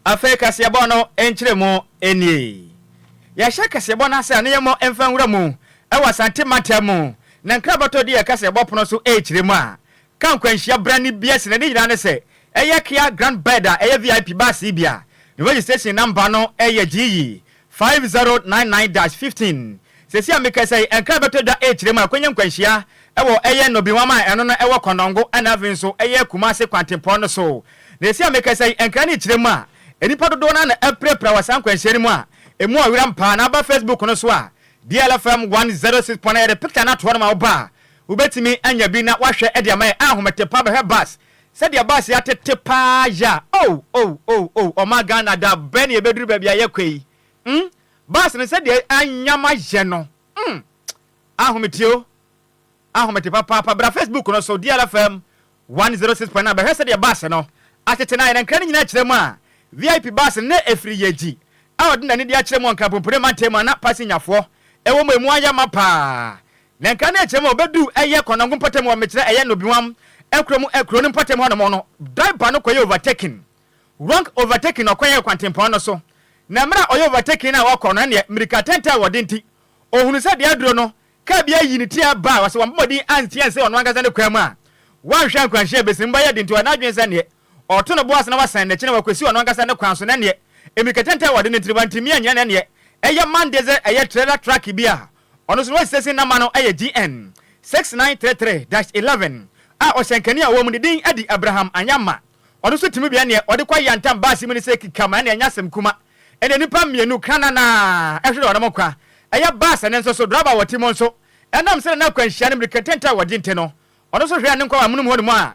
Afei kaseɛbɔ no nkyerɛmu nie. Yɛhyɛ kaseɛbɔ no ase a, na yɛmmɔ mfa nwura mu wɔ Asante mantam mu, na nkrabatɔ di yɛn kaseɛbɔ pono so rekyerɛ mu a, ka nkwanhyia brane bi asi na ne nyinaa ne sɛ ɛyɛ Kia Grand Bird a ɛyɛ VIP bus yi bi a ne registration number no yɛ GE 5099-15. Seesei a mekasa yi, nkra bɛtɔ dwa rekyerɛ mu a ɛkɔnya nkwanhyia wɔ ɛyɛ Nɔbinwam a ɛno no ɛwɔ Kɔnɔngo ɛna afei nso ɛyɛ Kumase kwantempɔn no so. Na seesei a mekasa yi, nkra no rekyerɛ mu a nnipa dodoɔ no ara na apirapira wɔ saa nkwanhyia no mu a ɛmu ɔweram paa. Na aba Facebook no so a, DLFM 106.9 yɛde picture no ato hɔ nom a woba a wobɛtumi anya bi na woahwɛ de ama yɛn. Ahomete pa bɛhwɛ bus sɛdeɛ bus yi atete paa yɛ a oh oh oh oh ɔman Ghana da bɛn na yɛbɛduru baabi a yɛkɔ yi hmm Bus no sɛdeɛ anyam ayɛ no hmm ahomete o ahomete papaapa bra Facebook no so DLFM 106.9 bɛhwɛ sɛdeɛ bus no atete no ayɛ na nkra no nyinaa kyerɛ mu a VIP bus no na ɛfiri Yegyi a ɔde n'ani de akyerɛ mu wɔ Nkrapompone mantam mu a na pasenyafoɔ ɛwɔ mu emu ayɛ ma paa na nkra no ɛkyerɛ mu a ɔbɛduu ɛyɛ Kɔnɔngo mpɔtam wɔ mekyerɛ ɛyɛ Nobiwam kuro mu kuro no mpɔtam hɔ nom no driver no kɔyɛ overtaking Wrong overtaking na ɔkɔyɛɛ kwantempɔn no so. Na mmerɛ a ɔyɛ overtaking no a ɔkɔ no ɛnneɛ mmirika tɛntɛn a wɔde nti, ɔhunuu sɛ deɛ aduro no, kaa bi ayi ne ti aba a ɔsɛ wammɔ mmɔden ansi ansi ɔno ankasa ne kwan mu a, wanhwɛ a nkwanhyia a ɛbɛsi no bɛyɛ den nti ɔyɛ n'adwene sɛ ɛnneɛ ɔreto ne bo ase na wasan n'akyi na wakɔsi ɔno ankasa ne kwan so na ɛnneɛ mmirika tɛntɛn a wɔde no nti no wantumi annyina na ɛnneɛ ɛyɛ Monday sɛ ɛyɛ trailer truck bi a ɔno nso no wɔasiesie nama no yɛ GN 6933-11 a ɔhyɛnkani a ɔwɔ mu ne din de Abraham Anyama. Ɔno nso tumi bea neɛ ɔde kɔ yantam baase mu ne sɛ kika ma ɛne ɛnyɛ asɛm kuma. Ɛneɛ nnipa mmienu kranana ɛhwere wɔnom nkwa. Ɛyɛ bus no nso so driver a ɔte mu nso ɛnam sɛdeɛ na akwanhyia no mmirika tenten a wɔgye nti no ɔno nso hwerɛ ne nkwa wɔ amonom hɔ nom a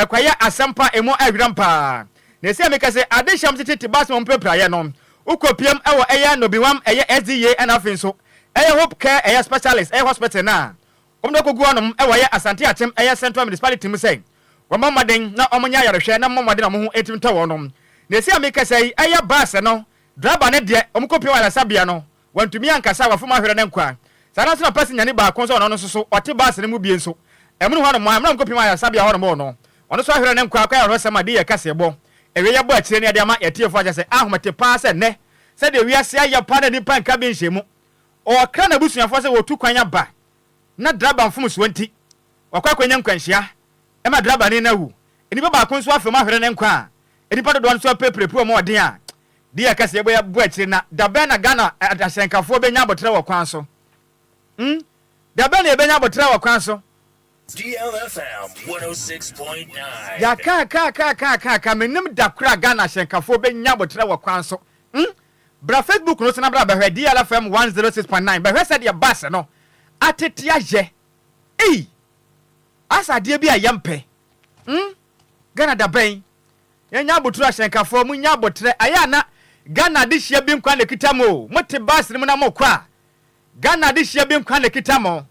ɛkɔyɛ asɛm pa ɛmu ɛhweram paa. Na ɛsei a meka sɛ adehyɛm tete te bus mu a wɔpirapiraeɛ no wokɔ piam ɛwɔ ɛyɛ Nobiwam ɛyɛ SDA ɛna afei nso ɛyɛ Hope Care ɛyɛ Specialist ɛyɛ hospital no a Wɔde kɔgu hɔnom wɔ ɛyɛ Asante Akyem ɛyɛ Central Municipality mu sɛ wɔmmɔ mmɔden na wɔnyɛ ayarehwɛ na mmɔ mmɔden na wɔn ho ntumi ntɔ wɔn. Na ɛsi a mekasa yi ɛyɛ bus no driver no deɛ wɔkɔpue wɔ ayaresabea no wantumi ankasa a wafom ahwere ne nkwa. Saa ara nso na passenyani baako nso a ɔno nso so ɔte bus no mu bie nso ɛmono hɔnom a mmerɛ a wɔkɔpue wɔ ayaresabea hɔnom no ɔno nso ahwere ne nkwa akɔ ayarehwɛsɛm a de yɛ kaseɛbɔ awie yɛbɔ akyire ne yɛde ama yɛtiefoɔ akyɛ sɛ ahomete paa sɛ nnɛ sɛdeɛ wiase ayɛ paa na nnipa nka bi nhyɛ mu Ɔkra n'abusuafoɔ sɛ wɔretu kwan aba na draba mfomsoɔ nti wakɔ akɔnya nkwanhyia ma drabani no awu. Nnipa baako nso afa mu ahwere ne nkwa a nnipa dodoɔ no nso apirapira pira wɔn ɔden a deɛ ɛka sɛ yɛbɔ akyire na dabɛn na Ghana ahyɛnkafoɔ bɛnya aboterɛ wɔ kwan so? Hmm? Dabɛn na yɛbɛnya aboterɛ wɔ kwan so? DLFM 106.9. Yɛakaakaakaakaaka mennim da koro a Ghana ahyɛnkafoɔ bɛnya aboterɛ wɔ kwan so. Hmm? Bra Facebook no so na bra bɛhwɛ DLFM 106.9 bɛhwɛ sɛdeɛ bus no atete ayɛ. Ei! Asɛ adeɛ bi a yɛmpɛ. Hmm? Ghana da bɛn? Yɛnya aboterɛ ahyɛnkafoɔ, monya aboterɛ. Ayɛ a na Ghana adehyeɛ bi nkwa na ɛkita mo o. Mote bus no mu na mokɔ a, Ghana adehyeɛ bi nkwa na ɛkita mo.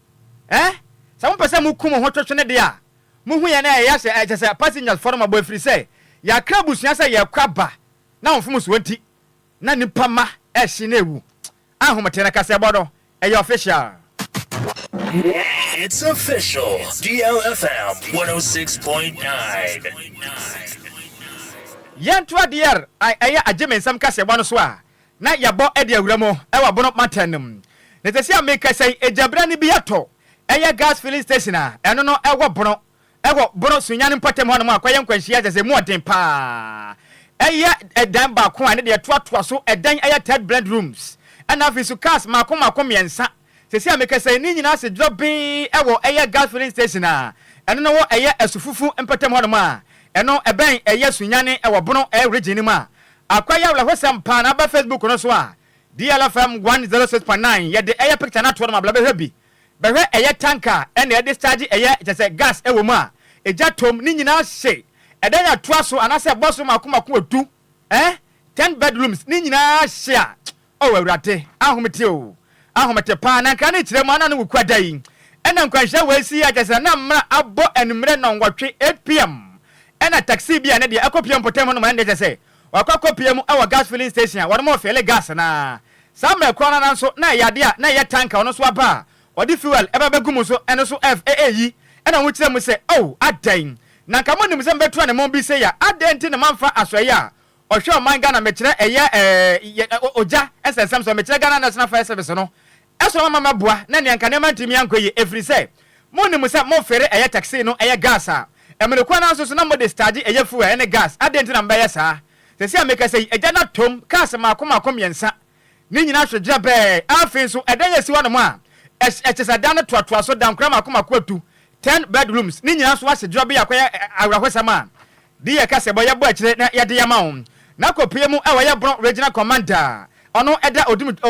Eh? Sɛ mopɛ sɛ moku mo ho twetwene deɛ a, mohu yɛn a ɛyɛ sɛ ɛkyɛ sɛ passengers foɔ no mɔbɔ ɛfiri sɛ yɛakra abusua sɛ yɛrekɔ aba na wɔn mfomsoɔ nti na nipa mma ɛhye na ewu. Ahomete no kaseɛbɔ no ɛyɛ official. It's official. DLFM 106.9. Yɛntoa DR a ɛyɛ agye me nsɛm kaseɛbɔ no so a na yɛbɔ de awura mu wɔ Bono mantam no mu. Na seesei a merekasa yi, egyabirane bi atɔ ɛyɛ gas filling station a ɛno no ɛwɔ Bono Ɛwɔ Bono Sunyani mpɔtam hɔnom a kɔyɛ nkwanhyia kyerɛ sɛ emu ɔden paa. Ɛyɛ ɛdan baako a ɛne deɛ ɛtoatoa so ɛdan ɛyɛ third blend rooms ɛna afei nso cars mmaako mmaako mmiɛnsa. Seesei a mekasa yi ne nyinaa ase dwɔbee ɛwɔ ɛyɛ gas filling station a ɛno no wɔ ɛyɛ Asufufu mpɔtam hɔnom a ɛno ɛbɛn ɛyɛ Sunyani ɛwɔ Bono ɛyɛ region no mu a akɔyɛ awerɛhosɛm paa na aba Facebook no so a DLFM 106.9 yɛde ɛyɛ picture no ato hɔnom a bla bɛhwɛ bi. Bɛhwɛ ɛyɛ tank a ɛna ɛdischarge ɛyɛ kyerɛ sɛ gas ɛwɔ mu a egya tom ne nyinaa hye ɛdan a ɛtoa so anaasɛ ɛbɔ so mako mako du eh ten bedrooms ne nyinaa hye a oh awurade ahomete o ahomete paa na nkra ne kyerɛ mu ana ne wo kua da yi ɛna nkwanhyia wei si a kyerɛ sɛ na mmra abɔ anummerɛ nnɔnwɔtwe 8 pm ɛna taxi bi a ne deɛ ɛkɔ pie mpɔtam hɔ nom ɛne deɛ kyerɛ sɛ wakɔ akɔ pie mu ɛwɔ gas filling station a wɔnom ɔfeele gas naa Saa mmerɛ korɔ no ara nso na ɛyɛ adeɛ a na ɛyɛ tank a ɔno nso aba a ɔde fuel ɛba bɛgu mu nso ɛno nso ɛf ɛ ɛyi ɛna wɔn kyerɛ mu sɛ oh adɛn na nka mo nim sɛ mobɛtu anamɔn bi sei a adɛn nti na moamfa asoɛeɛ a ɔhwɛ ɔman Ghana mekyerɛ ɛyɛ ɛɛ ogya nsɛnsɛm so mekyerɛ Ghana National Fire Service no ɛso ama mɛboa na nea nka nneɛma ntumi ankɔ yie ɛfiri sɛ monim sɛ mofere ɛyɛ taxi no ɛyɛ gas a mmerɛ no nso so na mode discharge ɛyɛ fuel ɛne gas. Adɛn nti na mbɛyɛ saa? Sɛsi a meka sɛ agya no atom cars maako maako mmiɛnsa ne nyinaa hwɛ bɛɛ. Afei nso ɛdan yɛ si hɔ nom a ɛkyɛ sɛ dan no toatoa so dankora maako maako atu 10 bedrooms ne nyinaa nso ahyɛ dwerɛ bi akɔyɛ awerɛhosɛm a de yɛ kasa bɔ yɛbɔ akyire na yɛde yɛma wo. Na kɔpie mu ɛwɔ yɛ Bono Regional Commander, ɔno ɛda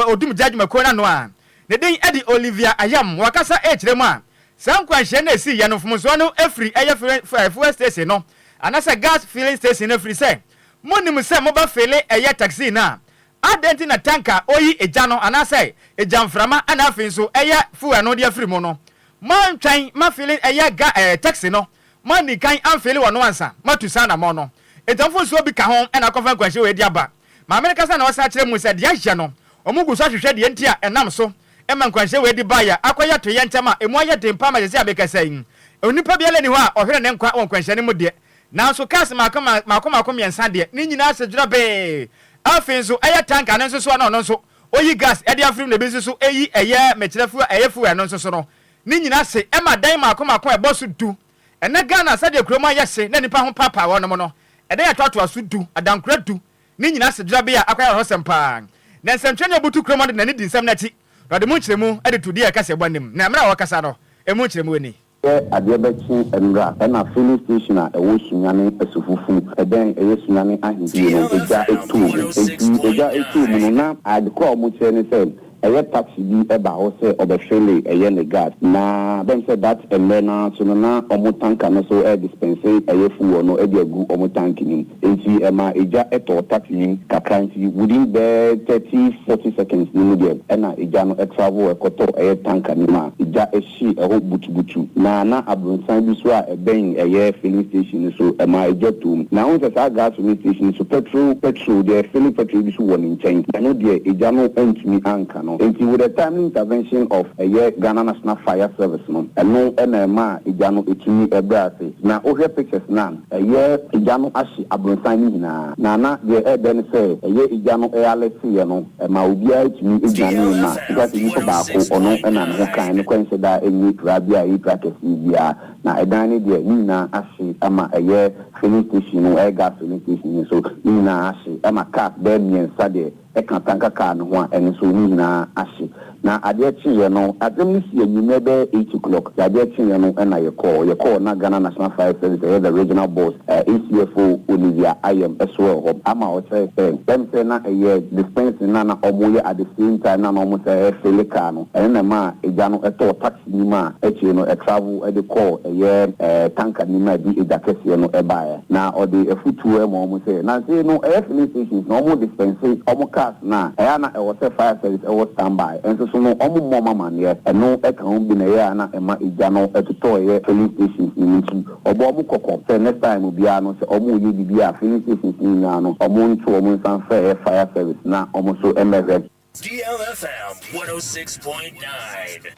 odum gya adwumakuo no ano a ne din ɛde Olivia Ayam, wakasa ɛkyerɛ mu a saa nkwanhyia no esi yɛ no mfomsoɔ no efiri ɛyɛ fuel station no anaasɛ gas filling station no, efiri sɛ monim sɛ moba fill ɛyɛ taxi no a, adɛn nti na tanker oyi egya no anaasɛ egya mframa ɛna afei nso ɛyɛ fuel no de afiri mu no moantwɛn ma fill ɛyɛ ga taxi no, moani kan amfill wɔ no ansa matu saa namɔ no? Ntamfo nsuo bi ka ho ɛna akɔfa nkwanhyia wɔ edi aba. Maame no kasa na ɔsan kyerɛ mu sɛ deɛ ahyɛ no ɔmo gu so ahwehwɛ deɛ nti a ɛnam so ɛma nkwanhyia wɔ edi baeɛ akɔyɛ to yɛ ntɛm a emu ayɛ den paa ma sɛsɛ a mekasa yi onipa biara ni hɔ a ɔhwere ne nkwa wɔ nkwanhyia no mu deɛ, nanso cars maako maako maako mmiɛnsa deɛ ne nyinaa hyɛ dwerɛ bee. Afei nso ɛyɛ tanker no nso so a na ɔno nso oyi gas ɛde afiri mu na ebi nso so eyi ɛyɛ mekyerɛ fuel, ɛyɛ fuel no nso so no ne nyinaa se ɛma dan maako maako a ɛbɔ so 10. Ɛnɛ Ghana sɛdeɛ kurom ayɛ hye na nipa ho paapaa wɔnom no, ɛdan atoatoa so 10, adankora 10 ne nyinaa se dwerɛ bee a akɔyɛ awerɛhosɛm paa. Na nsɛmtwerɛ ne abutu kurom de n'ani di nsɛm n'akyi na ɔde mu nkyerɛmu de to deɛ ɛka sɛ ɛbɔ anim na mmerɛ a wɔkasa no emu nkyerɛmu ni. Sɛ adeɛ bɛkye nwura ɛna filling station a ɛwɔ Sunyani Asufufu ɛbɛn ɛyɛ Sunyani ahemfie no, egya etu mu. Eti egya etu mu no, na ade koro a wɔn kyerɛ ne sɛ ɛyɛ taxi bi ɛba hɔ sɛ ɔbɛfill ɛyɛ ne gas, na bɛn sɛ that mmerɛ naa so no na wɔn tanker no so ɛdispense ɛyɛ fuel no ɛde agu wɔn tank no mu, nti ɛma egya ɛtɔ taxi nim kakra. Nti within bɛɛ 30, 40 seconds ne mu deɛ, ɛna egya no ɛtravel ɛkɔtɔ ɛyɛ tanker no mu a egya ɛhye ɛhɔ butubutu. Na abronsan bi so a ɛbɛn ɛyɛ filling station no so, ɛma egya tom. Na ahun sɛ saa gas filling station so petrol deɛ, filling petrol bi so wɔ ne nkyɛn, ɛno deɛ egya no ntumi anka no. Nti with the timely intervention of ɛyɛ Ghana National Fire Service no, ɛno ɛna ɛma egya no etumi ɛbrɛ ase. Na wohwɛ pictures na ɛyɛ egya no ahye abronsan no nyinaa. Na deɛ ɛɛdɛ no sɛ ɛyɛ egya no ɛyɛ alɛseɛ no, ɛma obiara etumi edwane ma nka sɛ nipa baako ɔno ɛna ne ho kan ne kwan hyɛ da enye pira bi a ɛyɛ pira kɛseɛ biara. Na ɛdan no deɛ, ne nyinaa ahye ama ɛyɛ filling station no, ɛyɛ gas filling station no so ne nyinaa ahye, ama cars bɛyɛ mmiɛnsa deɛ ɛka tanker car no ho a ɛno nso ne nyinaa ahye. Na adeɛ kyeeɛ no, asɛm no si anwummerɛ bɛyɛ 8 o'clock. Adeɛ kyeeɛ no ɛna yɛkɔɔ na Ghana National Fire Service, ɛyɛ the regional boss, ACFO Olivia Ayem, ɛso wɔ hɔ ama ɔkyerɛ sɛ ɛm sɛ na ɛyɛ dispensing na ɔmo yɛ at the same time na ɔmo sɛ ɛfill car no, ɛno na ɛma egya no ɛtɔɔ taxi nim a akyire no ɛtravel ɛde kɔɔ ɛyɛ tanker nim a ɛde egya kɛseɛ no ɛbaeɛ. Na ɔde afutuo ɛma ɔmo sɛ nansi no ɛyɛ filling stations na ɔmo dispense ɔmo cars na ɛyɛ na ɛwɔ sɛ fire service ɛwɔ standby ɛnso so no, ɔmo mmɔ ɔmo amaneɛ. Ɛno ɛka ho bi na ɛyɛ a na ɛma egya no ɛtotɔ ɛyɛ filling stations no mu. Nti ɔbɔ ɔmo kɔkɔ sɛ next time obiara no, sɛ ɔmo yɛ biribi a filling stations no nyinaa no, ɔmo nto ɔmo nsa mfrɛ ɛyɛ fire service na ɔmo nso ɛmɛhwɛ. DLFM 106.9.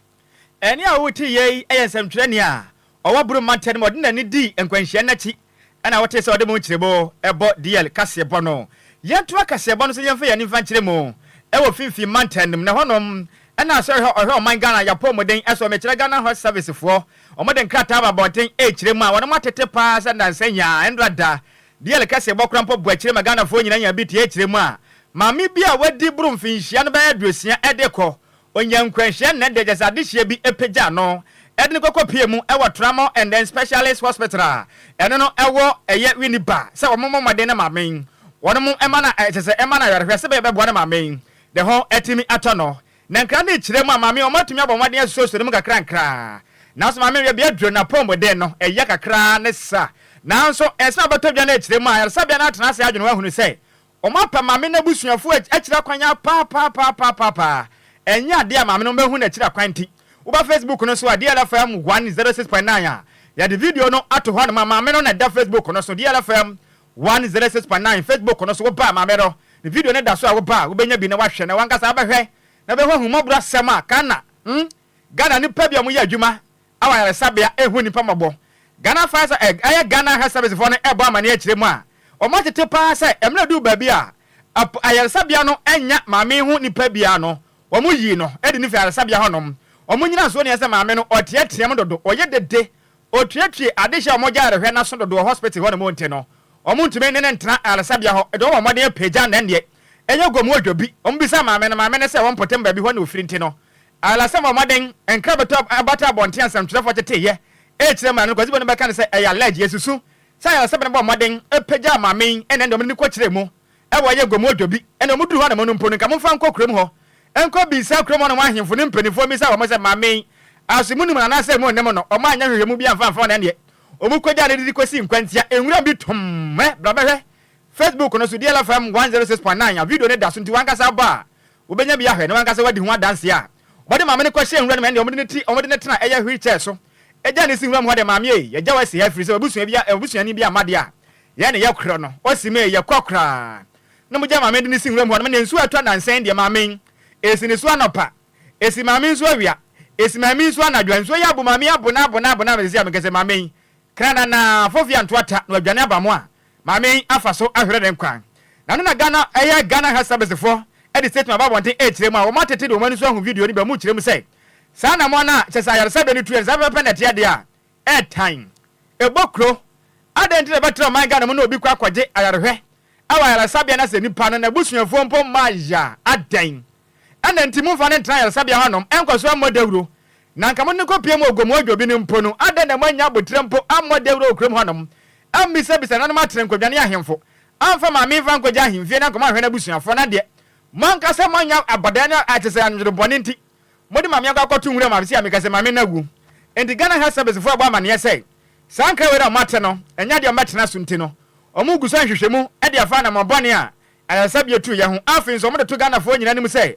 Ɛne a wote yɛ yi yɛ nsɛmtwerɛni a ɔwɔ Bono mantam mu, ɔde n'ani di nkwanhyia n'akyi ɛna wote sɛ ɔde mu nkyerɛmu ɛbɔ DL kaseɛbɔ no. Yɛntoa kaseɛbɔ no so, yɛmfa yɛn nimfa nkyerɛ mu ɛwɔ Finfin mantam no mu, na hɔnom ɛna asɔre hɔ ɔhwɛ ɔman Ghana yɛapɔ mmɔden ɛsɔ mekyerɛ Ghana Health Service foɔ, ɔmode nkrataa ba abɔnten ɛkyerɛ mu a wɔnom atete paa sɛ nansa nyaa ɛndra da DL kaseɛbɔ kora mpo bu akyire ma Ghanafoɔ nyina nya bi tie kyerɛ mu a maame bi a wadi boro mfinhyia no bɛyɛ 60 ɛde kɔ onya nkwanhyia nnɛ deɛ, gyɛ sɛ adehyia bi apagya no ɛde ne kɔkɔ pie mu ɛwɔ Trauma and then Specialist Hospital a ɛno no ɛwɔ ɛyɛ Winneba sɛ wɔn mmɔ mmɔden ne maame yi wɔn mo ɛma na ɛkyɛ sɛ ɛma na ayarehwɛ sɛ bɛyɛ bɛboa ne maame yi de ho ɛtumi atɔ no. Na nkira ne kyerɛ mu a maame wɔn atumi abɔ mmɔden asusuo ne mu kakra nkraa, nanso maame yɛ bea duro na pɔmɔden no ɛyɛ kakra ne sa. Nanso ɛsɛn a bɛtɔ dwa no akyerɛ mu a ayaresabea no atena ase adwene wɔn ahunu sɛ wɔn apɛ maame n'abusuafo akyerɛ kwan apaapaapaapaapaa ɛnyɛ adeɛ a maame no bɛhu n'akyiri akwan. Nti woba Facebook no so a, DLFM 106.9 a yɛde video no ato hɔ no ma maame no na ɛda Facebook no so, DLFM 106.9 Facebook no so. Woba maame no ne video no da so a, woba a wobɛnya bi na wahwɛ na wankasa wabɛhwɛ na bɛhu ahummɔborɔ asɛm a Ghana, Ghana nipa bi a wɔyɛ adwuma awɔ ayaresabea ehu nipa mmɔbɔ. Ghana Fire, ɛyɛ Ghana Health Service foɔ no ɛbɔ amaneɛ akyerɛ mu a Wɔatete paa sɛ mmerɛ duu baabi a ayaresabea no annya maame yi ho nipa biara no, wɔyii no de no firi ayaresabea hɔnom. Wɔn nnyinasoɔ nyinaa sɛ maame no ɔteateam dodo, ɔyɛ dede, ɔtuatue adehyeɛ a wɔgya ayarehwɛ no aso dodo wɔ hospital hɔnom nti no, wɔntumi ne no ntena ayaresabea hɔ. Ɛde wɔn mmɔden apagya no ɛndeɛ ɛnyɛ guam wɔ dwobi. Wɔbisaa maame no, maame no sɛ wɔn mpɔtam baabi hɔ na ɔfiri nti no, ayaresabea bɔ mmɔden nkra bɛtɔ abata abɔnten a nsɛmtwerɛfoɔ teteeɛ rekyerɛ maame no, Kwasi Bono bɛka no sɛ ɛyɛ allege, yɛsusu Sɛ ayaresabea no bɔɔ mmɔden pagyaa maame yi na ɛnde wɔde no kɔkyerɛɛ mu wɔ ɛyɛ Gomoa Dwobi na wɔduruu hɔ nom no mpo no nka momfa nkɔ kurom hɔ nkɔ bisa kurom hɔ nom ahemfo ne mpanimfoɔ mmisa wɔn sɛ maame yi aso monim no anaasɛ monnim no. Wɔn anyɛ nhwehwɛmu biara amfa amfa wɔn ɛndeɛ wɔn kɔgyaa no de de kɔsii nkwantia nwuram bi tomm ɛ bra bɛhwɛ Facebook no so DLFM 106.9 a video no da so nti wankasa wobɔ a wobɛnya bi ahwɛ na wankasa wadi ho adanseɛ a wɔde maame no kɔhyɛɛ nwura no mu ɛndeɛ wɔde no ti wɔde no tena ɛyɛ wheel chair so Agya no si nwura mu hɔ dɛ, Maame ei, yɛgya wo asi ha ɛfiri sɛ w'abusua bi w'abusuani bi amma deɛ a, yɛn ne yɛkorɔ no. Ɔsi me ei, yɛkɔ koraa. Na mogya maame de no si nwura mu hɔ nom, na nsuo a ɛtɔ nnansa yi deɛ maame yi, ɛsi ne so anɔpa, ɛsi maame nso awia, ɛsi maame nso anadwo a, nsuo yi abo maame yi abo no abo no abo no ama seesei a meka sɛ maame yi, krananaa, fofie anto ata na wadwane aba mo a, maame yi afa so ahwere ne nkwa. Na no na Ghana, ɛyɛ Ghana Health Service foɔ de statement aba abɔnten ɛrekyerɛ mu a wɔn atete de wɔn ani nso ahu video no bi a wɔrekyerɛ mu sɛ Saa anammɔn no a kyerɛ sɛ ayaresabea no tu yɛ no, saa pɛpɛɛpɛ na ɛteɛ deɛ a, ɛretan. Ɛbɔ kuro. Adɛn nti na ɛbɛtra ɔman Ghana mu na obi kɔ akɔgye ayarehwɛ wɔ ayaresabea na sɛ nipa no n'abusuafoɔ mpo mma ya a, adɛn na nti momfa no ntena ayaresabea hɔnom nkɔ so mmɔ dawuro? Na anka mode no kɔpue mu wɔ Gomoa Dwobi no mpo no, adɛn na moannya aboterɛ mpo ammɔ dawuro wɔ kurom hɔnom, ammisabisa nananom atena nkonnwa ne ahemfo, amfa maame mfa nkɔgya ahemfie na anka moanhwɛ n'abusuafoɔ na deɛ mo ankasa moanya abɔdɛɛ ne kyerɛ sɛ anwonwode bɔne nti Mode Maame akɔ akɔto nwura mu a, seesei a meka sɛ Maame no awu. Enti Ghana Health Service foɔ abɔ amaneɛ sɛ saa nkra wei na wɔate no, ɛnyɛ adeɛ a wɔbɛtena so nti no, wɔgu so ayɛ nhwehwɛmu de afa anammɔn bɔne a ayaresabea tuiɛ ho. Afei nso wɔde to Ghanafoɔ nyinaa anim sɛ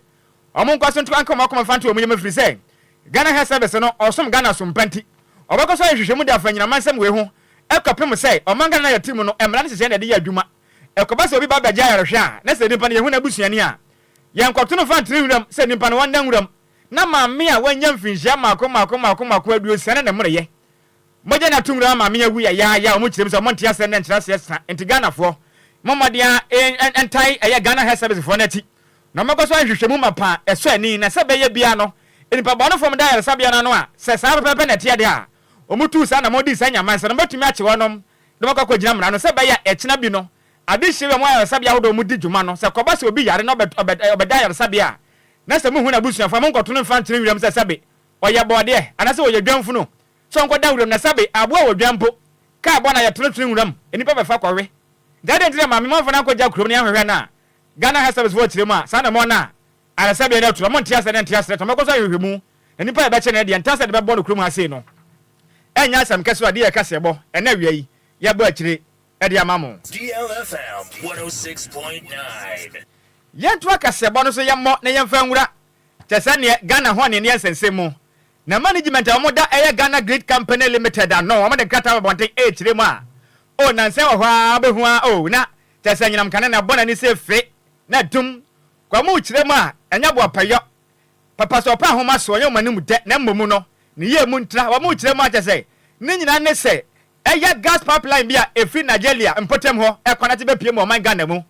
wɔnkɔ so nto anka wɔn akoma mfa nto wɔn yam ɛfiri sɛ Ghana Health Service no ɔsom Ghana som pa nti wɔbɛkɔ so ayɛ nhwehwɛmu de afa anyinam nsɛm wei ho kɔpem sɛ ɔman Ghana no a yɛte mu no mmara ne nhyehyɛeɛ na yɛde yɛ adwuma. Ɛkɔba sɛ obi ba bɛgye ayarehwɛ a na sɛ nipa no yɛhu n'abusuani a Yɛnkɔto no mfa ntra nwuram sɛ nnipa no wɔnda nwuram, na maame a wanya mfinhyia mmaako mmaako mmaako mmaako 60 ne ne mmoreyɛ. Mogya no ato nwuram ama maame awu yayaaya a wɔn kyerɛ mu sɛ wɔn nte aseɛ nnɛ nkyerɛaseɛ sa nti Ghanafoɔ mo mmɔden ara ntae ɛyɛ Ghana Health Service foɔ no akyi na wɔn bɛkɔ so ayɛ nhwehwɛmu mapa a ɛsɔ ani na sɛ ɛbɛyɛ biara no nnipa bɔnefoɔ wɔn da ayaresabea no ano a sɛ saa pɛpɛɛpɛ na ɛteɛ deɛ a wɔn tuu saa anammɔn dii saa nyamansa no wɔn bɛtumi akye wɔnom na wɔn akɔ akɔgyina mmara no sɛ ɛbɛyɛ a ɛkyena bi no Adehye wɔ mo ayaresabea ahodoɔ a modi dwuma no, sɛ ɛkɔba sɛ obi yare na ɔbɛda ayaresabea a, na sɛ mohu n'abusuafoɔ a, monkɔto no mfa nkyene wiram sɛ sɛbe ɔyɛ bɔɔdeɛ anaasɛ ɔyɛ dwamfunu sɛ ɔnkɔda wuram, na sɛbe aboa a wɔdwan mpo, kaa bɔ no a yɛto no twene nwuram, nnipa bɛfa kɔwe. Nti adɛn nti na maame moamfa no ankɔgya kurom na yɛanhwehwɛ no a? Ghana Health Service foɔ kyerɛ mu a, saa na mo na ayaresabea no atu no, monte aseɛ na ɛnte aseɛ, tɔn bɛkɔ so ayɛ nhwehwɛmu, na nnipa a yɛbɛkye no deɛ, ntaase a yɛde bɛbɔ no kurom ha sei no, ɛnyɛ asɛm kɛseɛ o, adeɛ a yɛka sɛ yɛbɔ ɛnnɛ awia yi, yɛbɔ akyire. de ama mo. DLFM 106.9. Yɛntoa kaseɛbɔ no so yɛmmɔ na yɛmfa nwura kyɛ sɛ neɛ Ghana ho aneneɛ nsɛnsɛm mu na management a wɔn da ɛyɛ Ghana Grid Company Limited ano wɔn de nkrataa aba abɔnten ɛrekyerɛ mu a oh nansa wɔ hɔ ara wobɛhu ara oh na kyɛ sɛ anyinam kanea na ɛbɔ n'ani sɛ fe na dum kwa mu kyerɛ mu a ɛnyɛ boapayɔ papa sɛ ɔpɛ ahoma so ɔnyɛ wɔn anim dɛ na mmom no ne yie mu ntra wɔn kyerɛ mu a kyɛ sɛ ne nyinaa ne sɛ Ɛyɛ gas pipeline bi a ɛfiri Nigeria mpɔtam hɔ rekɔ na te bɛpue mu ɔman Ghana mu.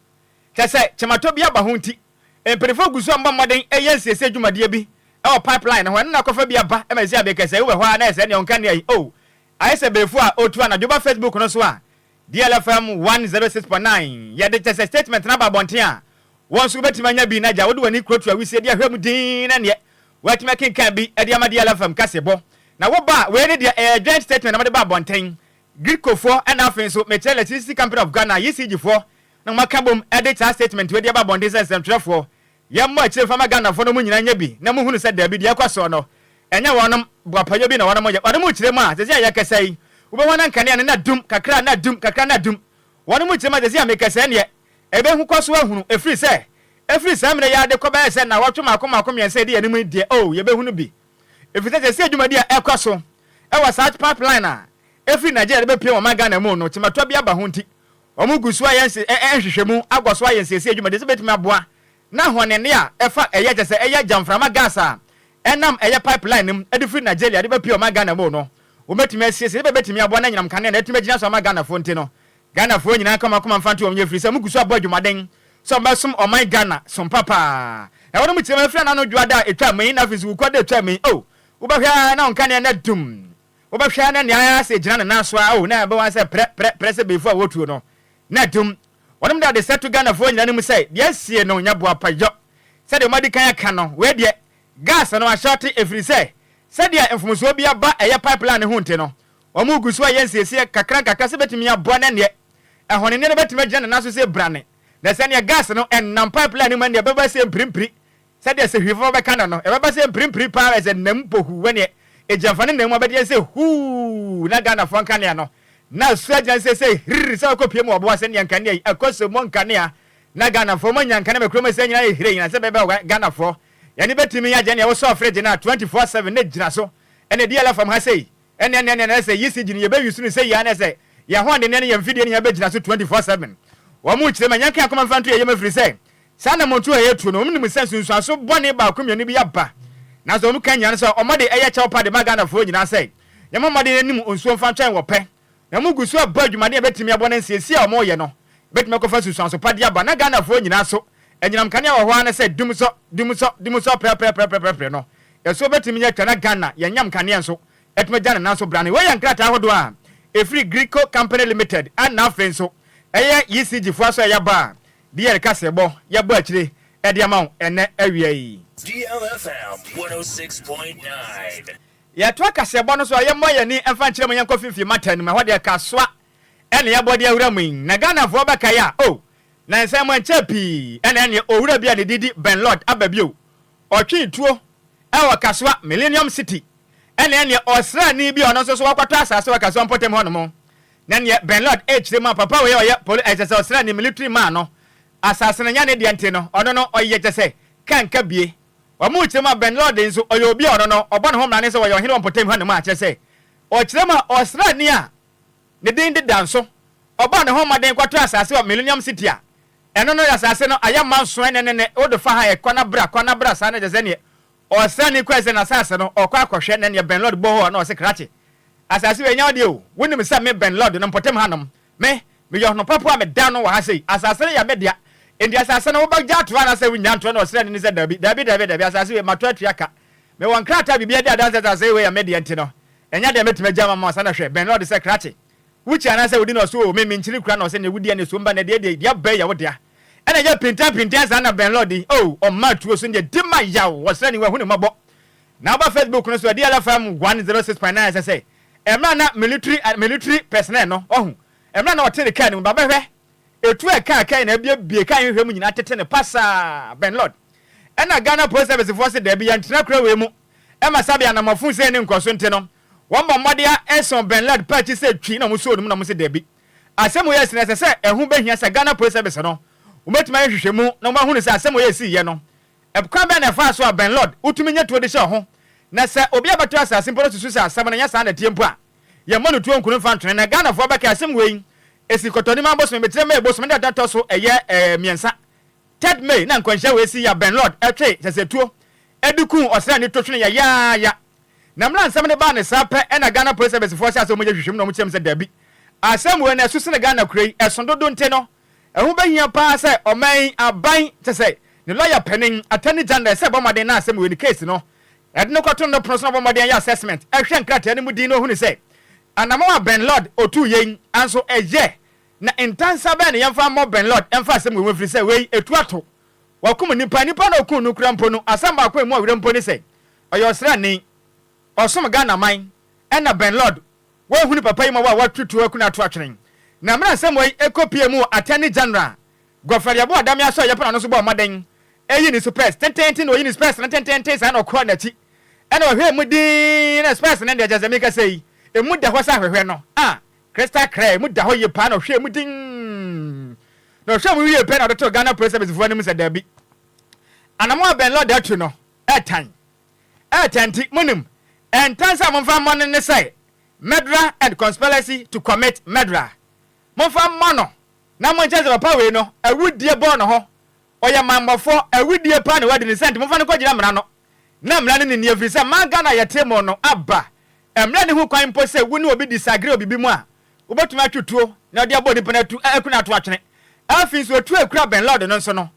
Kyerɛ sɛ kyematɔ bi aba ho nti, mpaninfoɔ gu so mmɔ mmɔden reyɛ nsiesie dwumadie bi wɔ pipeline no ho. Ɛno na akɔfa bi aba ma ɛsi adeɛ kɛsɛ. Wowɔ hɔ ara na ayɛ sɛ ɛnneɛ ɔnka nneɛ yi. Oh, ayɛ sɛ beefu a ɔretu anadwo ba Facebook no so a, DLFM 106.9 yɛde kyerɛ sɛ statement no aba abɔnten a, Wo nso wobɛtumi anya bi na gya wode w'ani kurotoa wisie de ahwɛ mu dinn na neɛ woatumi akenkan bi de ama DLFM kaseɛbɔ. Na wo ba a, wei ne deɛ ɛyɛ joint statement na mode ba abɔnten. Gridco foɔ ɛna afei nso mekyerɛ Electricity Company of Ghana, ECG foɔ, na wɔn aka bom de saa statement wei de aba abɔnten sɛ nsɛmtwerɛfoɔ yɛmmɔ akyire mfa ma Ghanafoɔ na wɔn nyinaa nyɛ bi na mohunu sɛ daabi deɛ ɛkɔ soɔ no ɛnyɛ wɔnom boapayɔ bi na wɔnom yɛ. Wɔnom kyerɛ mu a sɛsei a yɛkasa yi wobɛhu na nkanea no na dum kakra na dum kakra na dum. Wɔnom kyerɛ mu a sɛsei a mekasa yi neɛ Ɛbɛhu kɔ so ahunu, ɛfiri sɛ, ɛfiri saa mmerɛ yi ara de kɔ bɛyɛ sɛ nnawɔtwe mmaako mmaako mmiɛnsa a ɛdi yɛn anim yi deɛ, oh, yɛbɛhunu bi. Ɛfiri sɛ seesei dwumadie a ɛrekɔ so wɔ saa pipeline a ɛfiri Nigeria de bɛpue ɔman Ghana mu no, kyematoa bi aba ho nti, wɔgu so ayɛ nse, ɛ, ɛ, nhwehwɛmu, akɔ so ayɛ nsiesie dwumadie sɛ ɛbɛtumi aboa na ahɔnenne a ɛfa ɛyɛ, kyerɛ sɛ ɛyɛ gyamframa gas a ɛnam ɛyɛ pipeline no mu de firi Nigeria de bɛpue ɔman Ghana mu no, wɔbɛtumi asiesie sɛ ɛbɛtumi aboa na anyinam kanea no atumi agyina so ama Ghanafoɔ nti no. Ghanafoɔ nyinaa nka wɔn akoma mfa nto wɔn yam ɛfiri sɛ wɔgu so abɔ adwumaden sɛ wɔbɛsom ɔman Ghana som papa. Na wɔnom kyerɛ mu ɛfiri anano dwoada a ɛtwaa mu yi na afei nso wukuada a ɛtwaa mu yi oh wobɛhwɛ ara na wo nkanea no adum wobɛhwɛ ara na nea ayɛ ara sɛ ɛgyina ne nan so ara oh na ɛbɛwa sɛ prɛ prɛ prɛ sɛ beefu a wɔtuo no na adum. Wɔnom de adesrɛ to Ghanafoɔ nyinaa no mu sɛ deɛ asie no nyɛ boapayɔ sɛdeɛ wɔadi kan aka no wei deɛ gas no ahyɔte ɛfiri sɛ sɛdeɛ mfomsoɔ bi aba ɛyɛ pipeline no ho nti no Wɔgu so reyɛ nsiesie nkakrankakra sɛ ebetumi aboa na neɛ ɛhɔnene no bɛtumi agyina ne nan so sɛ brane, na sɛ neɛ gas no nam pipeline no mu a neɛ ɛbɛba sɛ mpirimpiri, sɛdeɛ sɛ hwifo bɛka no no, ɛbɛba sɛ mpirimpiri paa ara sɛ nam mpo huu wɔ neɛ egyamfa ne nam mu abɛdeɛ sɛ huu na Ghanafoɔ nkanea no na so agyina sɛ sɛ hirr sɛ wɔkɔpie mu ɔboa sɛ neɛ nkanea yi ɛkɔ so mɔ nkanea na Ghanafoɔ moanya nkanea ma kurom sɛ nyina yɛ hiree nyina sɛ bɛbɛ Ghanafoɔ yɛne bɛtumi agye neɛ wosɔɔ fridge no a 24/7 na gyina so ɛna DLFM ha sei Ɛnneɛ ɛnneɛ ɛnneɛ sɛ ECG no yɛbɛ use no sɛ yie a na sɛ yɛn ahoɔdenne ne yɛn mfidie no nyinaa bɛgyina so 24/7. Wɔn rekyerɛ mu a, yɛnka yɛn akoma mfa nto yɛn yam ɛfiri sɛ saa anammɔntuo a yɛretuo no, wɔn nim sɛ nsunsuanso bɔne baako mmienu bi aba. Nanso wɔn ka nyinaa ne sɛ wɔn de ɛyɛ kyɛw pa de ma Ghanafoɔ nyinaa sɛ yɛmmɔ mmɔden anim nsuo mfa ntwɛn wɔ pɛ. Na wɔn gu so rebɔ adwumaden a ɛbɛtumi aboa na nsiesie a wɔreyɛ no bɛtumi akɔfa nsunsuanso pa de aba na Ghanafoɔ nyinaa so anyinam kanea wɔ hɔ ara ne sɛ dumsɔ, dumsɔ, dumsɔ prɛprɛprɛprɛprɛ no Ɛso bɛtumi atwa na Ghana yɛn nyam nkanea nso atumi agya ne nan so brane. Wei yɛ nkrataa ahodoɔ a ɛfiri Gridco Company Limited ɛna afei nso ɛyɛ ECG foɔ aso a yɛaba a DL kaseɛbɔ yɛbɔ akyire de ama wo ɛnnɛ awia yi. DLFM 106.9. Yɛtoa kaseɛbɔ no so a, yɛmmɔ yɛn ani mfa nkyerɛ mu yɛnkɔ finfin mata no mu, ɛhɔ deɛ kasoa ɛna yɛbɔ de awura mu yi. Na Ghanafoɔ bɛkae a, oh, nansa mu ɛnkyɛɛ pii ɛna ɛneɛ owura bi a ne din de Ben Lord aba bio. Ɔtwee tuo wɔ Kasoa Millennium City ɛna ɛneɛ ɔsraani bi a ɔno nso so wakɔtɔ asase wɔ Kasoa mpɔtam hɔ nom. Na neɛ Ben Lord ɛrekyerɛ mu a papa wei a ɔyɛ poli ɛkyɛ sɛ ɔsraani military man no asase no nyɛ ne deɛ nti no ɔno no ɔyɛ kyɛ sɛ kanka bie. Wɔn rekyerɛ mu a Ben Lord nso ɔyɛ obi a ɔno no ɔbɔ ne ho mmrane sɛ ɔyɛ ɔhene wɔ mpɔtam hɔ nom a kyerɛ sɛ ɔkyerɛ mu a ɔsraani a ne din de Danso ɔbɔɔ ne ho mmɔden kɔtɔɔ asase wɔ Millennium City a Ɛno no asase no ayɛ ma nso ɛne ne ne wode fa ha ɛ kɔ na bra kɔ na bra saa na kyerɛ sɛ neɛ ɔsrani kɔɛ sɛ n'asase no ɔkɔ akɔhwɛ na neɛ Ben Lord bɔ hɔ a na ɔse krakye asase wei ɛnyɛ wo deɛ o wonim sɛ me Ben Lord no mpɔtam hanom me meyɛ ɔhonopapo a meda no wɔ ha sei asase no yɛ me dea enti asase no wobɛgya ato hɔ anaasɛ wonnya ntoɔ na ɔsrani no sɛ dabi dabi dabi dabi asase wei matɔ atua ka mewɔ nkrataa biribi adi adanse sɛ asase wei yɛ me deɛ nti no ɛnyɛ deɛ mɛtumi agya ama mo saa na hwɛ Ben Lord sɛ krakye Wokyi anaasɛ wodi no ɔso oo, me menkyiri kura na ɔsɛ nea wodi ɛne so mba na deɛ deɛ deɛ aba yi yɛ wo dea. Ɛna ɛyɛ pintan pintan saa na Ben Lord yi oh ɔma tuo so deɛ di ma yaw ɔsrani wahu ne mmɔbɔ. Na woba Facebook no so a DLFM 106.9 ɛsɛ sɛ ɛmmerɛ a na military military personnel no wahu ɛmmerɛ a na ɔte ne car no mu ba bɛhwɛ etuo a ɛkaa car yi na abiebie car nhwehwɛ mu nyinaa tete no pasaa Ben Lord ɛna Ghana Police Service foɔ se daabi yɛntena kura wei mu ɛma sabi anamɔfo sei ne nkɔso nti no Wɔbɔ mmɔden ara sɔn Ben Ladd paa akyi sɛ twi na wɔsɔɔ no mu na wɔse dabi. Asɛm wei asi no ɛsɛ sɛ ɛho bɛhia sɛ Ghana Police Service no wɔbɛtumi ayɛ nhwehwɛmu na wɔahunu sɛ asɛm wei a ɛsiiɛ no kwan bɛn na ɛfaa so a Ben Lord wotumi nya tuo de hyɛ ɔho na sɛ obi a bɛtɔ asase mpo no susu sɛ asɛm no nyɛ saa na ɛteɛ mpo a yɛmmɔ no tuo nku no mfa ntwene na Ghanafoɔ bɛkae asɛm wei ɛsi Kɔtɔnim abosome mekyerɛ May bosome da ɛtɔ so ɛyɛ mmiɛnsa Third May na nkwanhyia wei sii a Ben Lord twee kyɛsɛtuo de kuu ɔsraani to twene yayaaya. Na mmerɛ a nsɛm no baa no saa pɛ na Ghana Police Service foɔ hyɛɛ aseɛ wɔyɛ nhwehwɛmu na wɔkyerɛ mu sɛ daabi, asɛm wei no ɛso sene Ghana kuro yi, ɛso dodo nti no ɛho bɛhia paa sɛ ɔman yi aban kyɛ sɛ ne lɔya panin, Attorney General, sɛ ɛbɔ mmɔden na asɛm wei no case no ɛde no kɔto no pono so na ɔbɔ mmɔden ayɛ assessment ɛhwɛ nkrataa no mu din na ɔhunu sɛ anamɔn a Ben Lord ɔtuu yei nso ɛyɛ Na ntansa bɛn na yɛmfa mmɔ Ben Lord mfa asɛm wei ho ɛfiri sɛ wei ɛtu ato. Wakum nnipa, nnipa na ɔkum no kura mpo no asɛm baako a ɛmu ɔwerɛ mpo ne sɛ ɔyɛ ɔsraani, ɔsom Ghana man, ɛna Ben Lord wanhunu papa yi mmɔbɔ a watu tuo aku no ato atwene. Na mmerɛ asɛm wei ɛkɔ pie mu wɔ Attorney General Godfred Yeboah Dame aso a yɛpɛ n'ano so bɔɔ mmɔden ɛyi ne supɛs tententen na ɔyi ne supɛs no tententen saa na ɔkɔɔ n'akyi ɛna ɔhwɛɛ mu dinn na supɛs no deɛ kyerɛ sɛ mekasa yi ɛmu da hɔ sɛ ahwehwɛ no a Crystal clear, emu da hɔ yie paa na ɔhwɛɛ mu dinn. Na ɔhwɛɛ mu wiee pɛ na ɔde too Ghana Police Service foɔ anim sɛ daabi. Anamɔn a Ben Lord atu no, ɛɛtan. Ɛɛtan nti, monim, ɛntan sɛ momfa mmɔ no ne sɛ murderer and conspiracy to commit murderer. Momfa mmɔ no na monkyerɛ sɛ papa wei no, awudie bɔɔ ne ho. Ɔyɛ mammɔfoɔ, awudie paa na wadi ne sɛ nti momfa no nkɔgyina mmara no. Na mmara no nni ɛfiri sɛ man Ghana a yɛte mu no aba Mmara nni ho kwan mpo sɛ wo ne obi disagree wɔ biribi mu a, wobɛtumi atwe tuo na ɔde abɔ nipa no atu aku no ato atwene. Afei nso atuo a ekura Ben Lord no nso no,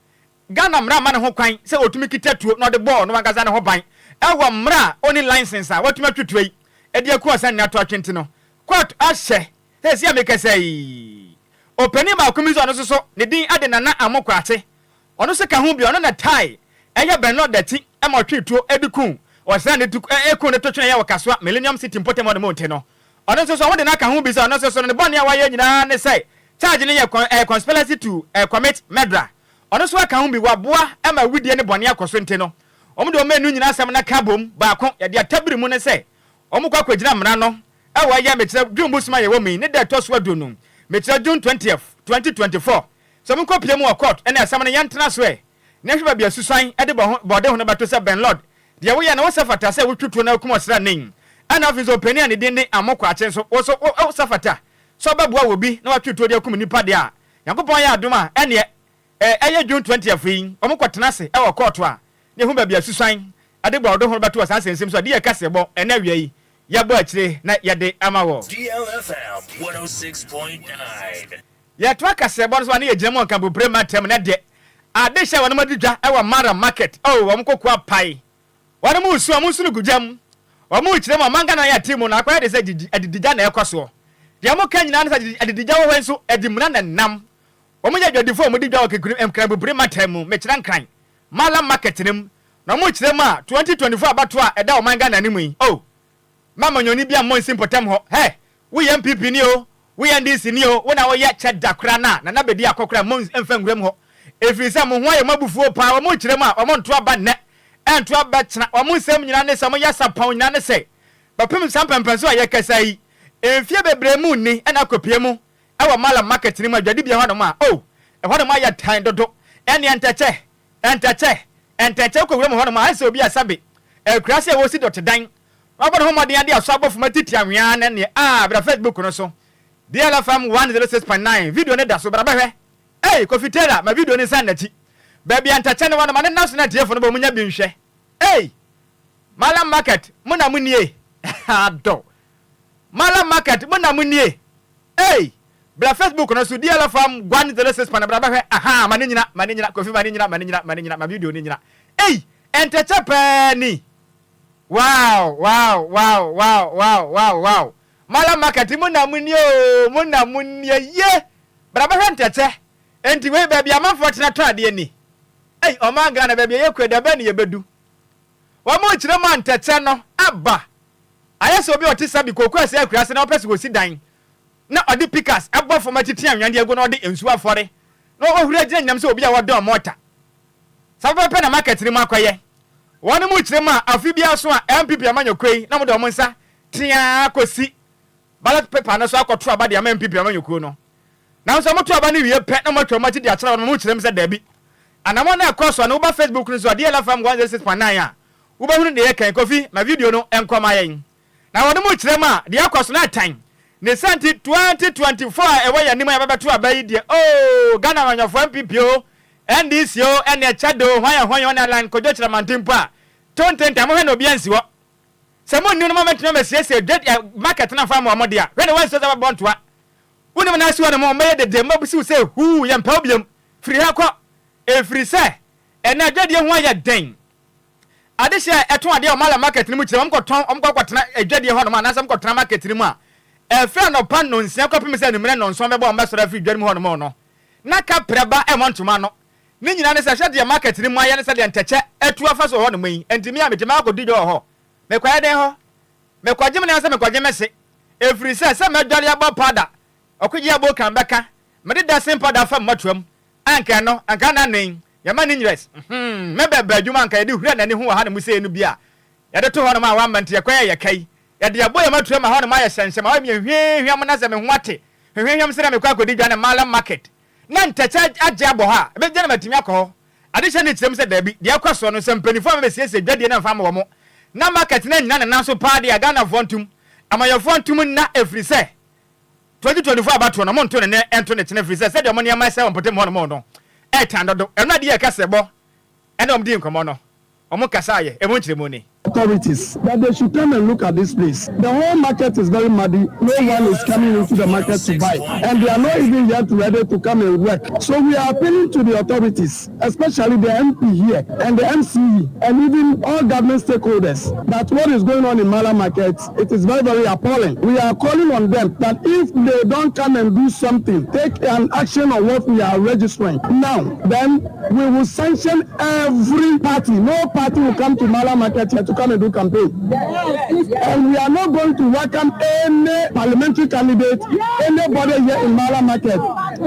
Ghana mmara mma no ho kwan sɛ otumi kita tuo na ɔde bɔ ɔno ankasa ne ho ban wɔ mmara a onni license a watumi atwe tuo yi de aku ɔsɛnni ato atwene nti no, court ahyɛ seesei a mekasa yi. Ɔpanin baako bi nso a ɔno nso so ne din de Nana Amoh Kwakye, ɔno nso ka ho bi, ɔno na tae ɛyɛ Ben Lord akyi ma ɔtwee tuo de kuu ɔsraani de kuu no to twene ɛyɛ wɔ Kasoa Millennium City mpɔtam hɔ nom nti no, ɔno nso so wɔde no aka ho bi sɛ ɔno nso so no ne bɔne a wayɛ nyinaa ne sɛ charge no yɛ conspiracy to commit murder. Ɔno nso aka ho bi, waboa ma awudie ne bɔne akɔ so nti no, wɔn de wɔn mmienu nyinaa asɛm no aka abom baako. Yɛde atabiri mu ne sɛ wɔkɔ akɔgyina mmara no wɔ ɛyɛ mekyerɛ June bosome a yɛwɔ mu yi ne da ɛtɔ so aduonum, mekyerɛ June 20th, 2024, sɛ wɔnkɔpue mu wɔ court ne asɛm no yɛntena so ɛ na yɛnhwɛ baabi a susuan de bɔ ho bɔde ho no bɛto sɛ Ben Lord deɛ woyɛ no wosɛ fata sɛ wotwi tuo na wokum ɔsraani ɛna afei nso ɔpanin a ne din de Amoh Kwakye nso wo nso wosɛ fata sɛ ɔbɛboa wɔ bi na watwe tuo de akum nnipa deɛ a Nyankopɔn yɛ adom a, ɛneɛ ɛ ɛyɛ June 20th yi, wɔn kɔ tena ase wɔ kɔɔto a, na yɛhu baabi a susuan de bɔ ɔdo ho bɛto wɔ saa nsɛnsɛm so a, di yɛ kaseɛbɔ ɛnɛ awia yi, yɛbɔ akyire na yɛde ama wɔ. DLFM 106.9. Yɛtoa kaseɛbɔ no so a, na yɛgyina mu wɔ Nkampopire mantam na deɛ adehyɛ a wɔnom adi dwa wɔ Maram market, oh, wɔn koko apae. Wɔnom resu, wɔn nsono gu gya mu. Wɔn rekyerɛ mu, ɔman Ghana yɛ ate mu no, akɔyɛ te sɛ gyigyi, adidigya na ɛrekɔ soɔ. Deɛ wɔka nyinaa ne sɛ adidigya wɔ hɔ yi nso, ɛde mmuna na ɛnam. Wɔn yɛ adwadifoɔ a wɔdi dwa wɔ Kekuri, Nkrabubiri mantam mu, mekyerɛ Nkran, Mallam Market no mu. Na wɔn rekyerɛ mu a, 2024 abatoɔ a ɛda ɔman Ghana anim yi, oh, Mma amanyɔni biara mmɔ nsi mpɔtam hɔ. Hɛ! Woyɛ NPP ni o, woyɛ NDC ni o, wo na woyɛ kyɛ da koraa no a, Nana bɛdi akɔ koraa mmɔ mfa nwuram hɔ. Ɛfiri sɛ mo ho ayɛ mo abufuo paa, wɔn rekyerɛ mu a, wɔn nto aba nnɛ, ɛnto aba kyena. Wɔn nsɛm nyinaa ne sɛ, wɔn yasapɔn nyinaa ne sɛ, bɛpem saa mpɛnpɛnso a yɛrekasa yi, mfeɛ bebree mu nni na akɔpue mu wɔ Mallam Market no mu, adwadibea hɔnom a, oh, ɛhɔnom ayɛ tan dodo. Ɛnneɛ ntɛkyɛ, Ntɛkyɛ, ntɛkyɛ wokɔ wuram hɔnom a, ayɛ sɛ obi a sɛbe akuraase a wɔresi dɔtedan na wabɔ ne ho mmɔden ade asɔ abɔ fam atiti anwea ne nea a bra Facebook no so DLFM 106.9 video no da so bra bɛhwɛ. Ei, Kofi Taylor, ma video no nsan n'akyi. Baabi a ntɛkyɛ no wɔ no, ma no nna so na atiefo no bɔ mu nya bi nhwɛ. Ei, Mallam Market, mo na monie. Adɔ. Mallam Market, mo na monie. Ei! Bra Facebook no so DL fam guan 06 pana bra bɛhwɛ ahaa ma no nyina ma no nyina Kofi ma no nyina ma no nyina ma no nyina ma video no nyina Ei! Ɛntɛkyɛ paa ni Wow wow wow wow wow wow wow Mallam Market mo na mo nie oo mo na mo nie ye Bra bɛhwɛ ntɛkyɛ Enti wei baabi a amanfoɔ tena tɔ adeɛ ni Ei ɔman Ghana baabi a yɛkɔ yi da bɛn na yɛbɛdu Wɔn rekyerɛ mu a ntɛkyɛ no aba Ayɛ sɛ obi a ɔte Sabi kooko ase akuraase na ɔpɛ sɛ osi dan na ɔde pikas bɔ fam atiti anwea de agu na ɔde nsu afɔre na wahuri agyina anyinam sɛ obi a ɔdɔn mɔta. Saa pɛpɛɛpɛ na market no mu akɔyɛ. Wɔn mu kyerɛ mu a afe biara so a NPP amanyɔkuo yi na wɔde wɔn nsa teaa kɔsi ballot paper no so akɔto aba de ama NPP amanyɔkuo no. Nanso wɔto aba no wie pɛ na wɔatwa wɔn akyi de akyerɛ wɔn, wɔkyerɛ mu sɛ dabi. Anammɔn no a ɛkɔɔ so a na woba Facebook no so a DLFM 106.9 a, Wobɛhunu deɛ yɛka yi, Kofi, ma video no nkɔ ma yɛn. Na wɔn mu kyerɛ mu a, deɛ ɛkɔ so no ɛtan. Ne saa nti, 2024 a ɛwɔ yɛn anim a yɛbɛbɛto aba yi deɛ, oo, Ghana amanyɔfoɔ, NPP o, NDC o, ɛne ɛkyɛ de o, hwan yɛ hwan o, ɛne Alan Kojo Kyerɛmanten mpo a, to ntentan, mohwɛ na obiara nsi hɔ. Sɛ monnim no ma mɛtumi amɛsiesie dwa, eh, market no amfa amma wɔn de a, hwɛ na wɔansuo sɛ wɔbɛbɔ ntoa. Wonim na asi hɔ nom, wɔbɛyɛ dede, wɔbɛsi wo sɛ huu, yɛmpɛ wo biom, firi ha kɔ. Ɛfiri sɛ, ɛnnɛ adwadie ho ayɛ den. Adehye a ɛtɔn adeɛ wɔ Mallam market no mu kyerɛ wɔn kɔtɔn, wɔn kɔ kɔtena adwadie hɔnom anaasɛ wɔn kɔtena market no mu a, ɛfiri anɔpa nnɔnsia kɔpem sɛ anwummerɛ nnɔnson bɛbɔ a wɔn bɛsɔre afiri dwa no mu hɔnom no, na kaprɛ ba ɛmmɔ ntoma ano. Ne nyinaa ne sɛ, hwɛ deɛ market no mu ayɛ ne sɛdeɛ ntɛkyɛ atu afa so wɔ hɔnom yi. Enti me a mete makɔdi dwa wɔ hɔ. Mekɔyɛ dɛn hɔ? Mekɔgye me nan sɛ mekɔgye me se. Ɛfiri sɛ, sɛ mɛdware abɔ powder, ɔkogye abokan bɛka, mede dusting powder afa me mmɔtoam, Anka ɛno, anka na nen, yɛma no nyerɛs, hmm, me bɛ bɛ adwuma anka yɛde hura n'ani ho wɔ hanom sei no bi a, yɛde to hɔnom a wamma nti yɛkɔyɛ yɛ ka yi, yɛde abɔ yɛn atua ma hɔnom ayɛ hyɛnhyɛm, ayɛ me hwehwam na sɛ me ho ate hwehwehwam sɛdeɛ mekɔ akɔdi dwa ne Mallam market na ntɛkyɛ agye abɔ hɔ a, ɛbɛgya na matumi akɔ hɔ. Adehyɛ no kyerɛ mu sɛ daabi, deɛ ɛkɔ soɔ no, sɛ mpaninfoɔ a bɛbɛsiesie dwadie no amfa amma wɔn na market no annyina ne nan so paa deɛ a, Ghanafoɔ ntom, amanyɔfoɔ ntom nna ɛfiri sɛ, 2024 abatoɔ no, monto ne nnɛ nto ne kyena ɛfiri sɛ sɛdeɛ wɔn nneɛma ɛsɛe wɔ mpɔtam hɔ nom no ɛretan dodo. Ɛno adeɛ a ɛka sɛ bɔ ɛne wɔn dii nkɔmmɔ no, wɔn kasaeɛ, ɛmu nkyerɛmu ni. authorities that they should come and look at this place. The whole market is very muddy. No one is coming into the market to buy. And they are not even yet ready to come and work. So we are appealing to the authorities, especially the MP here and the MCE and even all government stakeholders, that what is going on in Mallam Market, it is very, very appalling. We are calling on them that if they don't come and do something, take an action on what we are registering now, then we will sanction every party. No party will come to Mallam Market here to come and do campaign. And we are not going to welcome any parliamentary candidate, anybody here in Mallam Market,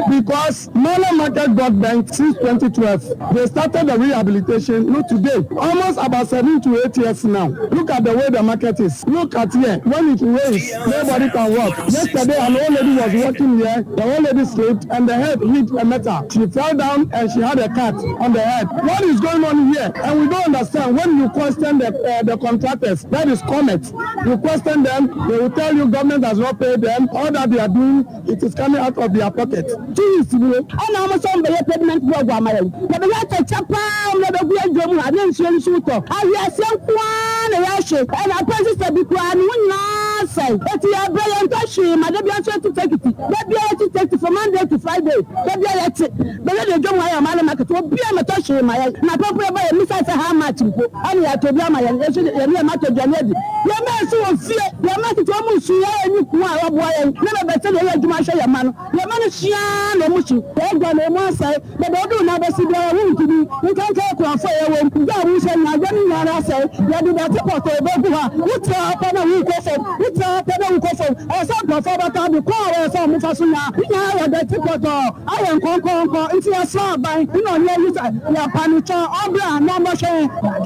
because Mallam Market got banked since 2012. They started the rehabilitation, not today, almost about 7 to 8 years now. Look at the way the market is. Look at here. When it rains, nobody can walk. Yesterday, an old lady was walking here. The old lady slipped and the head hit a metal. She fell down and she had a cut on the head. What is going on here? And we don't understand. When you question the contractors, that is Comet, you question them, they will tell you government has not paid them. All that they are doing, it is coming out of their pocket. 2 weeks ni ɛna wɔn nso bɛyɛ pavement block ama yɛn. Yɛbɛyɛ atɛkyɛ paa na bɛgu adwam ha ne nsuo nso tɔ awiase nkoa na yɛahye ɛna apɛ sisa bi koraa ne ho nyinaa sɛe eti yɛbrɛ yɛn ntɔ hwee ma da bia nso yɛte tekiti da bia yɛte tekiti from Monday to Friday da bia yɛte bɛyɛ de dwam ha yɛ Mallam Market obi a mɛtɔ hwee ma yɛn na pɛpɛ yɛba yɛ misa sɛ how much mpo ɛna yɛatɔ bi ama yɛn yɛso yɛne yɛn matɔ aduane adi yɛn mɛ nso wɔ fie yɛn mɛ tete wɔn nsu yɛ ɛni kun a wɔboa yɛn ne bɛ bɛsɛ deɛ yɛ adwuma ahwɛ yɛn ma no yɛn ma no sua na ɔmo su yɛn na ɔmo asɛe bɛbɛ ɔdo na abɛsi biara wɔn ntumi nkankan akurafo yɛ wɔ mu gya a wɔn hyɛ nyadwa ne nyinaa asɛe yɛde dɔte pɔtɔ ebegu ha wotia pɛ na wukɔ fam wotia pɛ na wukɔ fam ɛsɛ nkurɔfoɔ bɛka bi kɔn a wɔyɛ sɛ ɔmo fa so nyaa nyinaa yɛ dɔte pɔtɔ ayɛ nkɔnkɔnkɔ nti yɛsrɛ aban nna ɔnyɛ yi sɛ yɛpa ne kyɛn ɔbrɛ a na ɔmɔhwɛ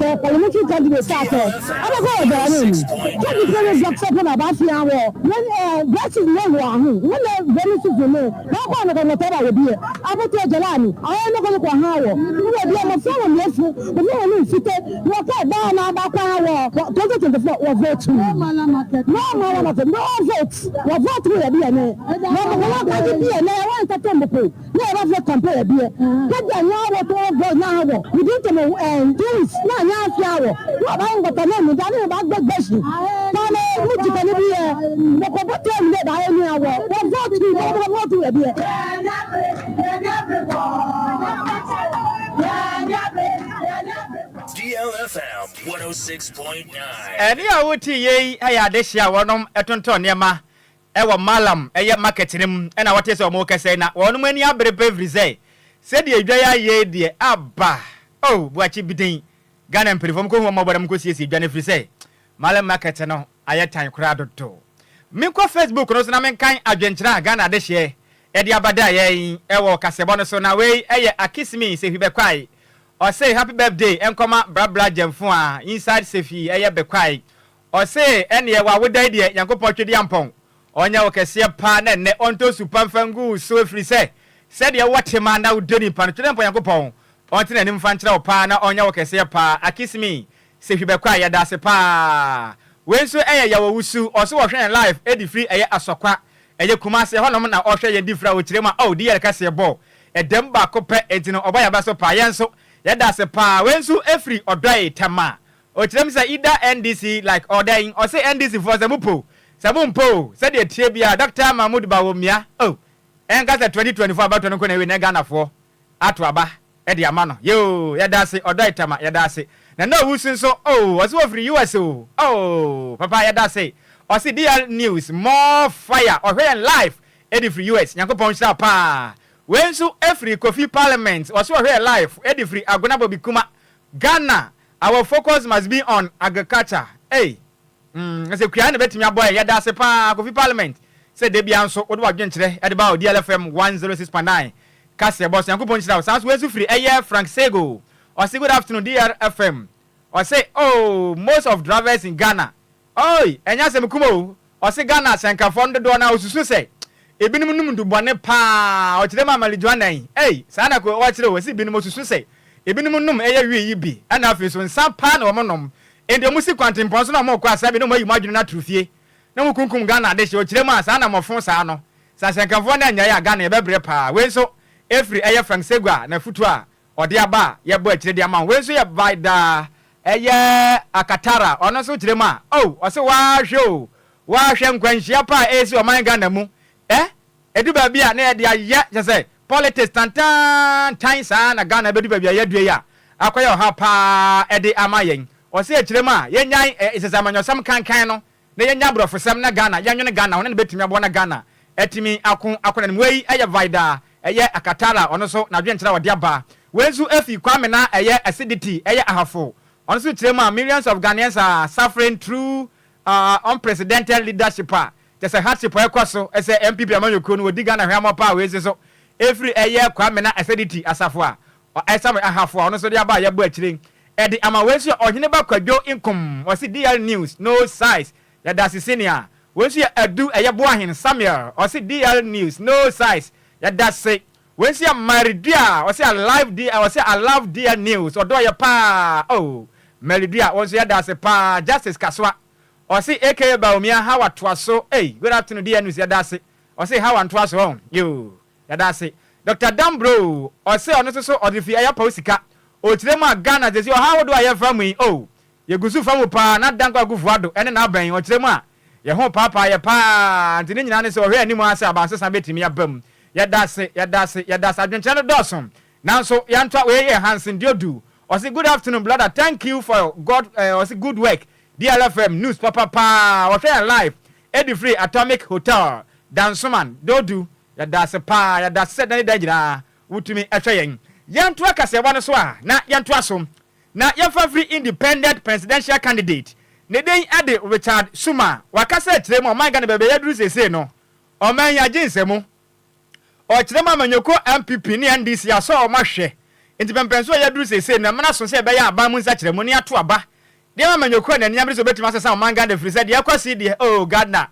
kɛ parliamentary candidate sɛ atɛ ɔbɛkɔ wɔ dɛrɛ ne mu kɛbi kɛ ne zɔk sɛ na ba fia wɔ ne blessing ne wɔ aho ne ne benefit ne na ɔkɔ ne kɔ nɔtɔ ba wɔ bi yɛ aboto jalani ɔyɛ ne kɔ ne kɔ ha wɔ ne wɔ bi a mɔfra wɔ mmefu mɔfra wɔ ne nfite wɔ kɔ baa na aba kɔ ha wɔ 2024 wɔ vote no Mallam Market no vote wɔ vote wɔ yɛ bi yɛ ne na ɔmɔ wɔn akadé bi yɛ ne wɔn ntɛtɛ mbopo ne yɛ bá fɛ campaign yɛ bi yɛ kɛbi anya awɔ tó vote na awɔ within tɛmɛ 2 weeks na anya afi awɔ ne wɔ bá nkɔtɔ ne mu da ne bá gbɛ gbɛsi kpɔnɛ mu jìkɛ ne bi yɛ mɔkɔbɔ tɛ mu ne ba yɛ ni awɔ wɔ vote wɔ vote yɛ bi yɛ. DLFM 106.9. Ɛne a wote yei ɛyɛ adehye a wɔnom ɛtontɔn nneɛma ɛwɔ Malam ɛyɛ market no mu ɛna wɔte sɛ ɔmo kɛsɛ na wɔnom ani abere pɛ firi sɛ sɛdeɛ edwa yɛ ayɛ deɛ aba oh buakye biden Ghana mpanyinfoɔ mu kɔ hu wɔn ɔbɔdam kɔ siesie dwa no firi sɛ Malam Market no ayɛ tan koraa dodo. Menkɔ Facebook no so na menkan adwenkyerɛ a Ghana adehyeɛ ɛde abada yɛn ɛwɔ kasɛbɔ no so na wei ɛyɛ Akisimi Sefi Bɛkwae. Ɔse happy birthday ɛnkɔma Brabra Gyɛmfo a inside Sefi ɛyɛ Bɛkwae. Ɔse ɛneɛ wawoda yi deɛ Nyankopɔn twɛdi ampɔn ɔnyɛ wo kɛseɛ paa na ɛnɛ ɔntɔ supa mfa ngu so ɛfiri sɛ sɛdeɛ wɔte ma na wodɔ nipa no twɛdi ampɔn Nyankopɔn ɔnte n'anim fa nkyerɛ wo paa na ɔnyɛ wo kɛseɛ paa. Akisimi Sefi Bɛkwae, yɛda ase paa. Wei nso ɛyɛ Yɛwɔ Wusu. Ɔso wɔhwɛ yɛn live ɛdi firi ɛyɛ Asɔkwa ɛyɛ Kumase hɔnom na ɔhwɛ yɛn di firi a wɔkyerɛ mu a oh di yɛreka seɛ bɔ ɛdɛm baako pɛ enti no ɔbɔ yaba so paa. Yɛn nso yɛda ase paa. Wei nso ɛfiri Ɔdɔe Tɛma. Ɔkyerɛ mu sɛ ida NDC like ɔdɛn ɔse NDC foɔ sɛ mopo sɛ mompo sɛdeɛ tie bia Dr Mahmood Bawumia oh ɛnka sɛ 2024 abatɔ no nko na ɛwei na Ghanafoɔ ato aba ɛde ama no yoo. Yɛda ase, Ɔdɔe Tɛma, yɛda ase. Na Owusu nso oh ɔse wɔfiri US o oh papa yɛda ase. Ɔse DL News more fire. Ɔhwɛ yɛn live ɛde firi US. Nyankopɔn nhyira paa. Wei nso ɛfiri Kofi Parliament. Ɔse ɔhwɛ yɛn live ɛde firi Agona Bobi Kuma Ghana. Our focus must be on agriculture. Hey, sɛ kua na bɛtumi abɔ yɛ. Yɛda ase paa, Kofi Parliament, sɛ da bia nso wode wadwenkyerɛ ɛde ba DLFM 106.9 kaseɛ bɔ so. Nyankopɔn nhyira wo. Saa nso wei nso firi ɛyɛ Frank Sego. Ɔse good afternoon, DRFM. Ɔse oh most of drivers in Ghana oi ɛnyɛ asɛm kum o. Ɔse Ghana asɛnkafoɔ no dodoɔ no a osusu sɛ ebinom num dubɔne paa. Ɔkyerɛ mu amalijuana yi ei saa na ko ɔkyerɛ o. Ɔse binom osusu sɛ ebinom num ɛyɛ wii yi bi ɛna afei so nsa paa na wɔn nom nti wɔn si kwantempɔn so na wɔn kɔ asa bi na wɔn ayi mu adwene no atoro fie na wɔn kunkum Ghana adehye. Ɔkyerɛ mu a saa na mmɔfo saa no sɛ asɛnkafoɔ no anyae a Ghana yɛbɛbrɛ paa. Wei nso efiri ɛyɛ Frank Segua na futu a ɔde aba a yɛbɔ akyire de ama wo. Wei nso yɛ by daa. ɛyɛ Akatara, ɔno nso kyerɛ mu a, oh, ɔse waa hwɛ o, waa hwɛ nkwanhyia pa a ɛresi ɔman Ghana mu, eh, ɛdu baabi a na yɛde ayɛ, kyerɛ sɛ, politics tantaantan saa na Ghana bɛdu baabi a yɛadue yi a, akɔyɛ ɔhaw paa de ama yɛn. Ɔse ɛkyerɛ mu a, yɛnyae, eh, kyerɛ sɛ amanyɔsɛm kankan no, na yɛnya aborɔfosɛm na Ghana, yɛnwene Ghana ho na na bɛtumi aboa na Ghana atumi ako akɔ n'anim. Wei yɛ Vida ɛyɛ Akatara ɔno nso n'adwenkyerɛ a ɔde aba. Wei nso fi Kwame na ɛyɛ Acidity ɛyɛ Ahafo ɔno nso kyerɛ mu a millions of Ghanaians are suffering through unprecedented leadership a kyerɛ sɛ hardship a ɛkɔ so sɛ NPP amanyɔkuo no wɔdi Ghana hweammɔ paa. Wei nso so ɛfiri ɛyɛ Kwame na Acidity Asafo a Ɛsame Ahafo a ɔno nso de aba a yɛbɔ akyire ɛde ama. Wei nso yɛ Ɔheneba Kwadwo Nkom, ɔse DL News no size, yɛdase senior. Wei nso yɛ Adu ɛyɛ Boahen Samuel, ɔse DL News no size, yɛdase. Wei nso yɛ Mary Dua, ɔse I live DL, ɔse I love DL News, ɔdɔ yɛ paa oh. Mary Dua, wo nso yɛdase paa. Justice Kasoa, ɔse aka Bawumia Hawa toaso ei, good afternoon DL News, yɛdase. Ɔse Hawa ntoaso ɔn, yoo. Yɛda ase. Doctor Dambro ɔse ɔno nso so ɔde fi ɛyɛ paw sika. Ɔkyerɛ mu a Ghana sɛsi ɔhaw ahodoɔ a yɛfa mu yi oh yɛgu so fa mu paa na Dankwa Akufo Addo ɛne n'aban yi ɔkyerɛ mu a yɛ ho paapaa yɛ paa nti ne nyinaa ne sɛ ɔhwɛ anim ara sɛ abansesa bɛtumi aba mu. Yɛda ase, yɛda ase, yɛda ase. Adwenkyerɛ no dɔɔso nanso yɛntoa wei yɛ Hansen Diodu ɔse good afternoon brother thank you for God eh ɔse good work DLFM news papa paa ɔhwɛ yɛn live ɛdi firi Atomic Hotel Dansoman Dodu Yɛda ase paa, yɛda ase sɛ da ne da nyinaa wotumi hwɛ yɛn. Yɛntoa kaseɛbɔ no so a, na yɛntoa so na yɛmfa mfiri Independent Presidential Candidate, ne din de Richard Suma, wakasa akyerɛ mu ɔman Ghana baabi a yɛaduru seesei no, ɔman yi agye nsamu. Ɔkyerɛ mu amanyɔkuo NPP ne NDC asɔ wɔn ahwɛ, nti pɛmpɛnsoɔ a yɛaduru seesei no, ɛmmra so sɛ yɛbɛyɛ aban mu nsakyeramu na yɛato aba de ama amanyɔkuo a n'ani abere sɛ wɔbɛtumi asesa ɔman Ghana ɛfiri sɛ deɛ ɛkɔ so yi deɛ, oh Ghana,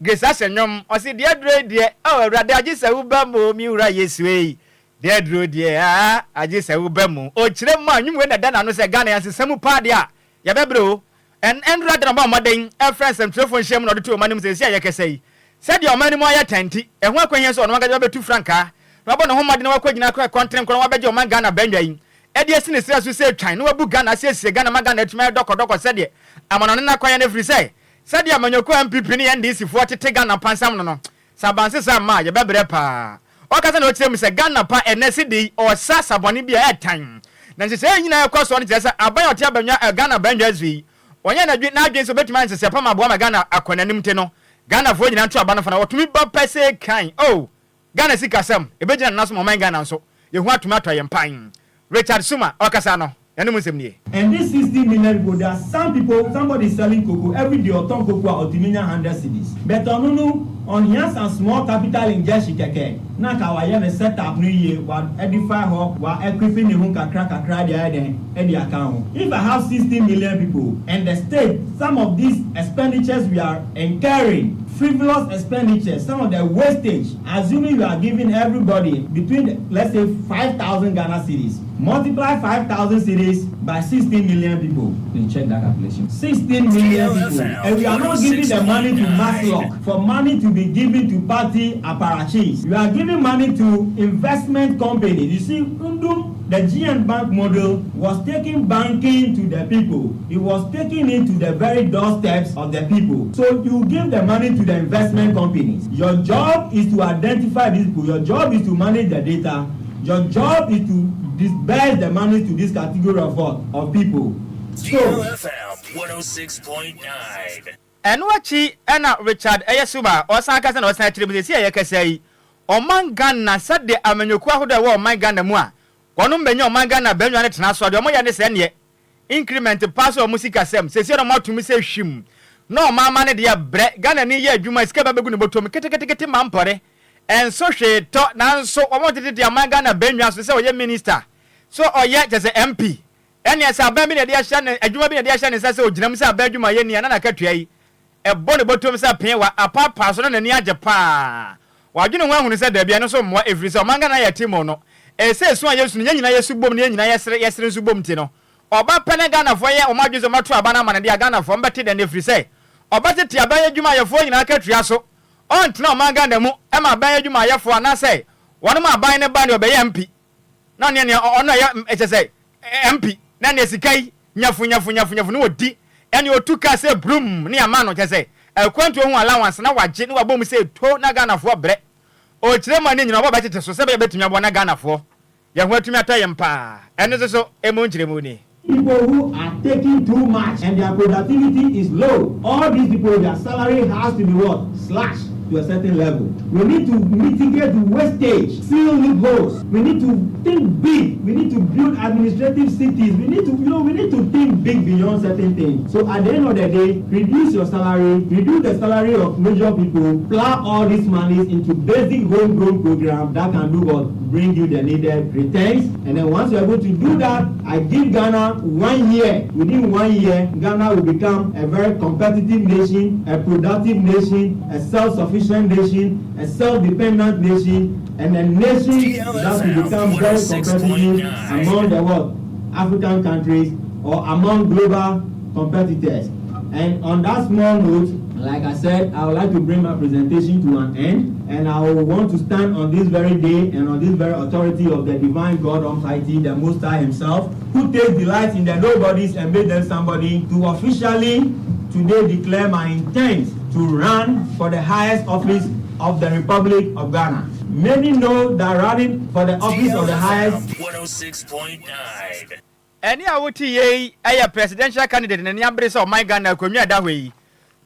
Grace ahyɛ nnwom, ɔse deɛ aduro yi deɛ oh Awurade agye sɛ wo ba mu o me wura Yesu ei Deɛ aduro deɛ ah agye sɛ wo ba mu Ɔkyerɛ mu a nnwom wei na ɛda n'ano sɛ Ghana yɛnsesa mu paa deɛ a yɛbɛbrɛ o Ɛn ɛnora da na ɔbɔɔ mmɔden frɛɛ nsɛmtwerɛfoɔ nhyiamu na ɔde too ɔman no mu sɛ seesei a yɛkasa yi sɛdeɛ ɔman no mu ayɛ tan nti ɛho akwanhia sɛ ɔno ankasa bɛtu frankaa na wabɔ ne ho mmɔden na wakɔgyina kɔntene korɔ na wabɛgye ɔman Ghana bannwa yi de asi ne serɛ so sɛ twan na wabu Ghana asiesie Ghana ma Ghana atumi ayɛ dɔkɔdɔkɔ sɛdeɛ amanɔne no akwan yɛ no ɛfiri sɛ Sɛdeɛ amanyɔkuo NPP ne NDC foɔ tete Ghana pansam no no, sɛ abansesa amma a, yɛbɛbrɛ paa. Ɔkasa na ɔkyerɛ mu sɛ Ghana pa ɛnnɛ sede yi ɔresa sa bɔne bi a ɛɛtan. Na nhyehyɛeɛ a nyinaa ɛkɔ soɔ no kyerɛ sɛ aban a ɔte abannwa ɛ Ghana abannwa so yi, ɔnyɛ n'adwene n'adwene sɛ ɔbɛtumi ayɛ nhyehyɛɛ pa ma aboa ma Ghana akɔ n'anim nti no, Ghanafoɔ nyinaa nto aba no fa na wɔtumi ba pɛsee kan. Oh! Ghana sikasɛm, ɛbɛgyina ne nan so ma ɔman Ghana nso yɛn ho atumi atɔ yɛn pan. Richard Suma ɔkasa no, n'anom nsɛm nie. And this 60 million people, there are some people, somebody is selling cocoa, every day ɔtɔn cocoa a ɔtumi nya hundred cedis, but ɔno no ɔhia some small capital injection kɛkɛ na anka wayɛ ne set up no yie, wa edify hɔ, wa equipe ne ho kakra kakra de ayɛ dɛn, de aka ho. If I have 60 million people and the state, some of these expenditures we are incurring, Frivolous expenditures, some of the wastage, assuming you are giving everybody between the, let's say 5,000 Ghana cedis, multiply 5,000 cedis by 16 million people. You check that calculation. 16 million people. And we are not giving the money to MASLOC for money to be given to party apparatchiks. You are giving money to investment companies. You see, Ndum, the GN Bank model was taking banking to the people. It was taking it to the very doorsteps of the people. So you give the money to the investment companies. Your job is to identify these people. Your job is to manage the data. Your job is to disburse the money to this category of what? Of people. So. DLFM 106.9. Ɛno akyi na Richard yɛ Suba a ɔsan kasa na ɔsan kyerɛ mu sɛ seesei a yɛkasa yi, ɔman Ghana sɛdeɛ amanyɔkuo ahodoɔ a ɛwɔ ɔman Ghana mu a wɔnom bɛnya ɔman Ghana abannwa no tena so a, deɛ wɔyɛ ne sɛ ɛneɛ increment paa sɛ wɔn sikasɛm seesei na wɔato mu sɛ hwim na ɔman ama no deɛ brɛ Ghanani yɛ adwuma sika ba bɛgu ne bɔtɔ mu ketekete ma mpɔre ɛnso hwee tɔ nanso wɔn tetete aman Ghana abannwa so sɛ ɔyɛ minister so ɔyɛ kyɛ sɛ MP Ɛnneɛ sɛ aban bi na ɛde ahyɛ ne, adwuma bi na ɛde ahyɛ ne nsa sɛ ɔgyina mu sɛ aban adwumayɛni a, na n'akatua yi, ɛbɔ ne bɔtɔm sɛ peewa, apaapaa so na n'ani agye pa ara. Wadwene ho ahunu sɛ dabi, ɛno nso mmoa, ɛfiri sɛ ɔman Ghana a yɛte mu no, ɛsɛ sɛ esu a yɛsu no, yɛn nyinaa yɛsu bom na yɛn nyinaa yɛsere, yɛsere nso bom nti no, ɔba pɛ na Ghanafoɔ yɛ wɔn adwene sɛ wɔbɛto aba no ama no deɛ a, Ghanafoɔ wɔbɛte dɛn ɛfiri sɛ ɔbɛtete aban adwumayɛfoɔ nyinaa akatua so, ɔntena ɔman Ghana mu ma aban adwumayɛfoɔ anaasɛ wɔnom a aban no ba no deɛ ɔbɛyɛ MP. na ɔne nea ɔno ɛyɛ kyɛ sɛ MP na nea sika yi Nyafu nyafu nyafu nyafu ne ɔdi ɛne ɔtu kaa sɛ brum ne ama no kyɛ sɛ akwantuo ho allowance na wagye ne wabɔ mu sɛ to na Ghanafoɔ brɛ. Ɔkyerɛ mu a ne nyina ɔbɔ bɛtete so sɛ ɛbɛyɛ bɛtumi aboa na Ghanafoɔ yɛn ho atumi atɔ yɛn paa. Ɛno nso so ɛmu nkyerɛmu ni. People who are taking too much and their productivity is low, all these people their salary has to be what? Slashed to a certain level. We need to mitigate wastage, seal loopholes. We need to think big. We need to build administrative cities. We need to, you know, we need to think big beyond certain things. So at the end of the day, reduce your salary, reduce the salary of major people, plow all these monies into basic homegrown program that can do what? Bring you the needed returns. And then once you're able to do that, I give Ghana 1 year. Within 1 year, Ghana will become a very competitive nation, a productive nation, a self-sufficient nation, a self-dependent nation, and a nation that will become very competitive among the world, African countries, or among global competitors. And on that small note, like I said, I would like to bring my presentation to an end, and I will want to stand on this very day and on this very authority of the divine God Almighty, the Most High Himself, who takes delight in the nobodies and made them somebody, to officially today declare my intent to run for the highest office of the Republic of Ghana. Many know that running for the office of the highest 106.9. Ɛnne a wote yei yɛ presidential candidate n'ani abere sɛ ɔman Ghana akonnwa a ɛda hɔ yi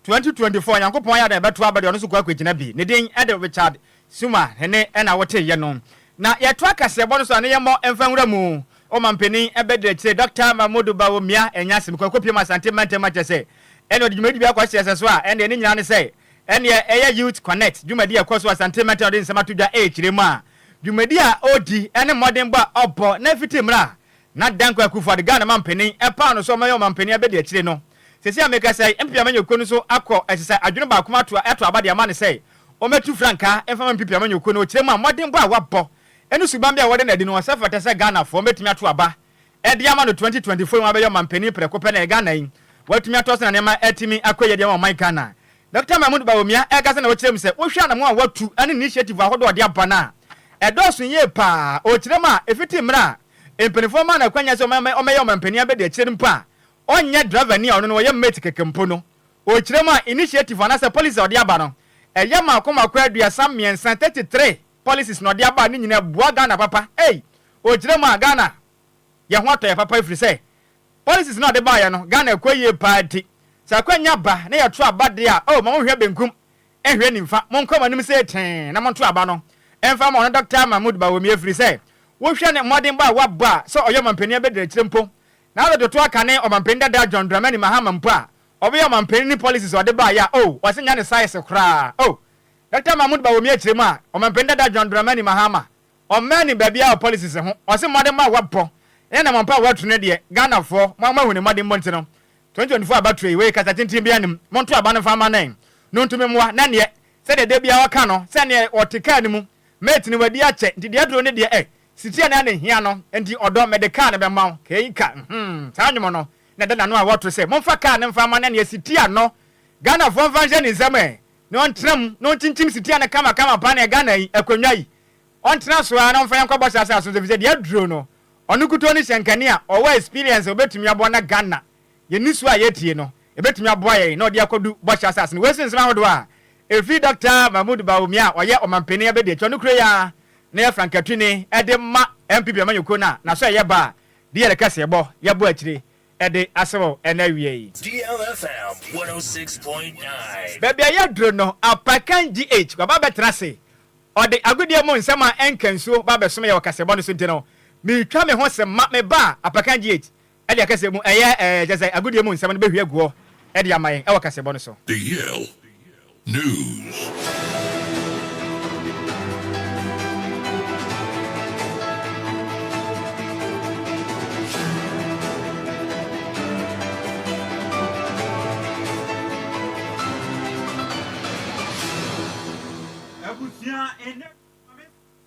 2024 Nyankopɔn ayɛ adom ɛbɛto aba deɛ ɔno nso kɔ akɔgyina bi. Ne din de Richard Suma ne ɛna wote yɛ no. Na yɛtoa kaseɛbɔ no so a ne yɛmmɔ mfa nwura mu. Ɔmampanin bɛdi akyire Dɔkta Mahmood Bawumia ɛnyɛ asɛm kɔ akɔpiem Asante mantam akyɛ sɛ ɛne ɔde dwumadi bi akɔhyɛ ɛsɛ so a ɛndeɛ ne nyinaa ne sɛ ɛneɛ ɛyɛ Youth Connect dwumadi a ɛkɔ so Asante mantam ɔde nsɛm ato dwa ɛrekyerɛ mu a dwumadi a ɔredi ɛne mmɔdenbɔ a ɔbɔ na ɛfiti mmerɛ a na Dankwa Akufo-Addo Ghana mampanin ɛpaw no sɛ ɔmmɛyɛ ɔmampanin abɛdi akyire no. Seesei a mekasa yi, NPP amanyɔkuo no nso akɔ ɛsesa adwene baako mu ato ato aba de ama no sɛ ɔmmɛtu frankaa mfa ma NPP amanyɔkuo no. Ɔkyerɛ mu a mmɔdenbɔ a wabɔ ɛne suban bi a wɔde no adi no ɔsɛ fata sɛ Ghanafoɔ bɛtumi ato aba de ama no 2024 mu abɛyɛ ɔmampanin prɛko pɛ na ɛyɛ Ghana yi watumi atɔ so na nneɛma atumi akɔ yie de ama ɔman Ghana. Dɔkta Mahmood Bawumia ɛrekasa na ɔkyerɛ mu sɛ wohwɛ anamɔn a watu ne initiative ahodoɔ a ɔde aba no a ɛdɔɔso yie paa. Ɔkyerɛ mu a ɛfiti mmerɛ a mpanimfoɔ maa no akwanya sɛ ɔmmɛyɛ ɔmampanin abɛdi akyire no mpo a ɔnyɛ driver ni a ɔno no ɔyɛ mate kɛkɛ mpo no ɔkyerɛ mu a initiative anaasɛ policy a ɔde aba no ɛyɛ mako mako 33, 33 policies na ɔde aba ne nyinaa boa Ghana papa. Ei, ɔkyerɛ mu a Ghana yɛn ho atɔ yɛ papa ɛfiri sɛ policies na ɔde baeɛ no Ghana ɛkɔ yie paa nti sɛ akwanya ba na yɛto aba deɛ a oh ma monhwɛ benkum nhwɛ nimfa monkɔ mo anim sɛ tee na monto aba no ɛmfa ma ɔno Dr. Mahmood Bawumia ɛfiri sɛ wohwɛ ne mmɔdenbɔ a wabɔ a sɛ ɔyɛ ɔmampanin abɛdi akyire mpo na ɔde toto aka ne ɔmampanin dada John Dramani Mahama mpo a ɔbɛyɛ ɔmampanin ne policies a ɔde baeɛ a oh ɔse nya ne size koraa oh Dr. Mahmood Bawumia akyire mu a ɔmampanin dada John Dramani Mahama ɔmmaa ne baabi a policies ho ɔse mmɔdenbɔ a wabɔ ne namɔmpa a watu no deɛ Ghanafoɔ mo amahu ne mmɔdenbɔ nti no 2024 abatoɔ yi wei kasa tenten bi anim monto aba no mfa ma no no ntumi mmoa na neɛ sɛdeɛ da biara ɔka no sɛneɛ ɔte kaa no mu mate no wadi akyɛ nti deɛ aduro ne deɛ ɛ sitia na ne hia no nti ɔdɔ mɛde kaa no bɛma wo kei ka saa nnwom no na ɛda n'ano a wɔto sɛ momfa kaa no mfa ma no neɛ sitia no Ghanafoɔ mfa nhyɛ ne nsam ɛ na ɔntena mu na ɔnkyinkyim sitia no kama kama paa ne Ghana yi akonnwa yi ɔntena so ara na ɔmfa yɛn nkɔbɔ hyɛ asase so efisɛ deɛ aduro no ɔno kutuo no hyɛ nkani a ɔwɔ experience a obɛtumi aboa na Ghana yɛn nisuo a yɛtie no ebɛtumi aboa yɛn na ɔde akɔdu bɔhyɛ asase no. Wɔasi nsɛm ahodoɔ a ɛfiri Dr. Mahmood Bawumia a ɔyɛ ɔmampanin abɛdi akyi ɔno kuro yi a na yɛ frankatuni ɛde ma NPP amanyɔkuo no a n'aso ɛyɛ ba a de yɛ kɛseɛ bɔ yɛbɔ akyire ɛde asɛw ɛna awie yi. DLFM 106.9. Baabi a yɛduro no Apakan GH waba bɛtena ase ɔde agodie mu nsɛm a ɛnka nsuo ba bɛsom yɛ wɔ kaseɛbɔ no so nti no meretwa me ho sɛ ma me ba Apakan GH ɛde akasɛ mu ɛyɛ ɛɛ kyɛ sɛ agodie mu nsɛm no bɛhwie aguɔ ɛde ama yɛn ɛwɔ kaseɛbɔ no so. DL News.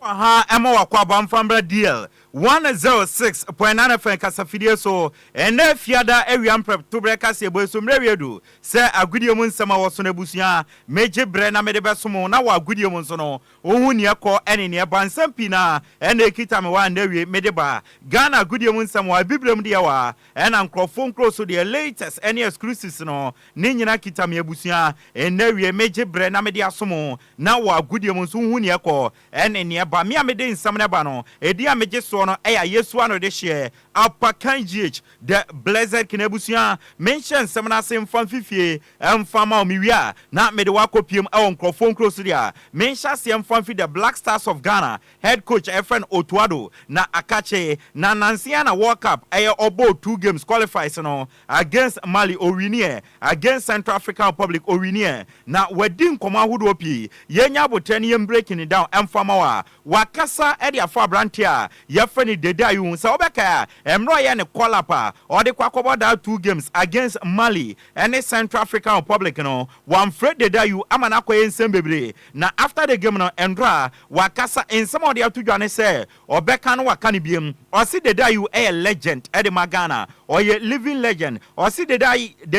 Ha. Ɛma wakɔ abamfa mbra DL 106.9 FM kasafidie so. Ɛnɛ Fiada awia mprɛtoberɛ kaseɛbɔ yi so, mmerɛ wie du sɛ agodie mu nsɛm a wɔso no abusua megye berɛ na mede bɛsom na wɔ agodie mu nso no wohu neɛ kɔ ɛne neɛ ba. Nsɛm pii na ɛna ɛkita me wɔ a nnɛ wie mede ba Ghana agodie mu nsɛm wɔ Abibirem deɛ wɔ a ɛna nkurɔfoɔ nkuro so deɛ, latest ɛne exclusives no ne nyina kita me. Abusua, ɛnnɛ wie megye berɛ na mede asom na wɔ agodie mu nso wohu neɛ kɔ ɛne neɛ ba. Me a mede nsɛm no ba no, ɛdi a megye soɔ no ɛyɛ Yesu ano de hyeɛ Apakan GH the Blessed King. Abusua, menhyɛ nsɛm no ase mfa mfifie ɛmfa ma wo. Mewie a na mede wakɔ ɛwɔ nkurɔfoɔ nkuro so deɛ a menhyɛ aseɛ mfa mfi the Black Stars of Ghana head coach ɛfrɛ no Otto Addo na akakye na nansia na World Cup ɛyɛ ɔbɔ two games qualifies no against Mali owiniɛ, against Central African Republic owiniɛ, na wadi nkɔmɔ ahodoɔ pii. Yɛnya abotire no yɛn breaking it down ɛmfa ma wa wakasa ɛde afa aberante a yɛfrɛ no Dede Ayew sɛ wobɛka a mmerɛ ɔyɛ ne call up a ɔde kɔ akɔbɔ daa two games against Mali ɛne Central African Republic no, wamfrɛ Dede Ayew ama no akɔyɛ nsɛm bebree. Na after the game no, ɛndora wakasa. Nsɛm a ɔde ato dwa ne sɛ ɔbɛka no waka no biem, ɔse Dede Ayew ɛyɛ legend ɛde ma Ghana, ɔyɛ living legend. Ɔse Dede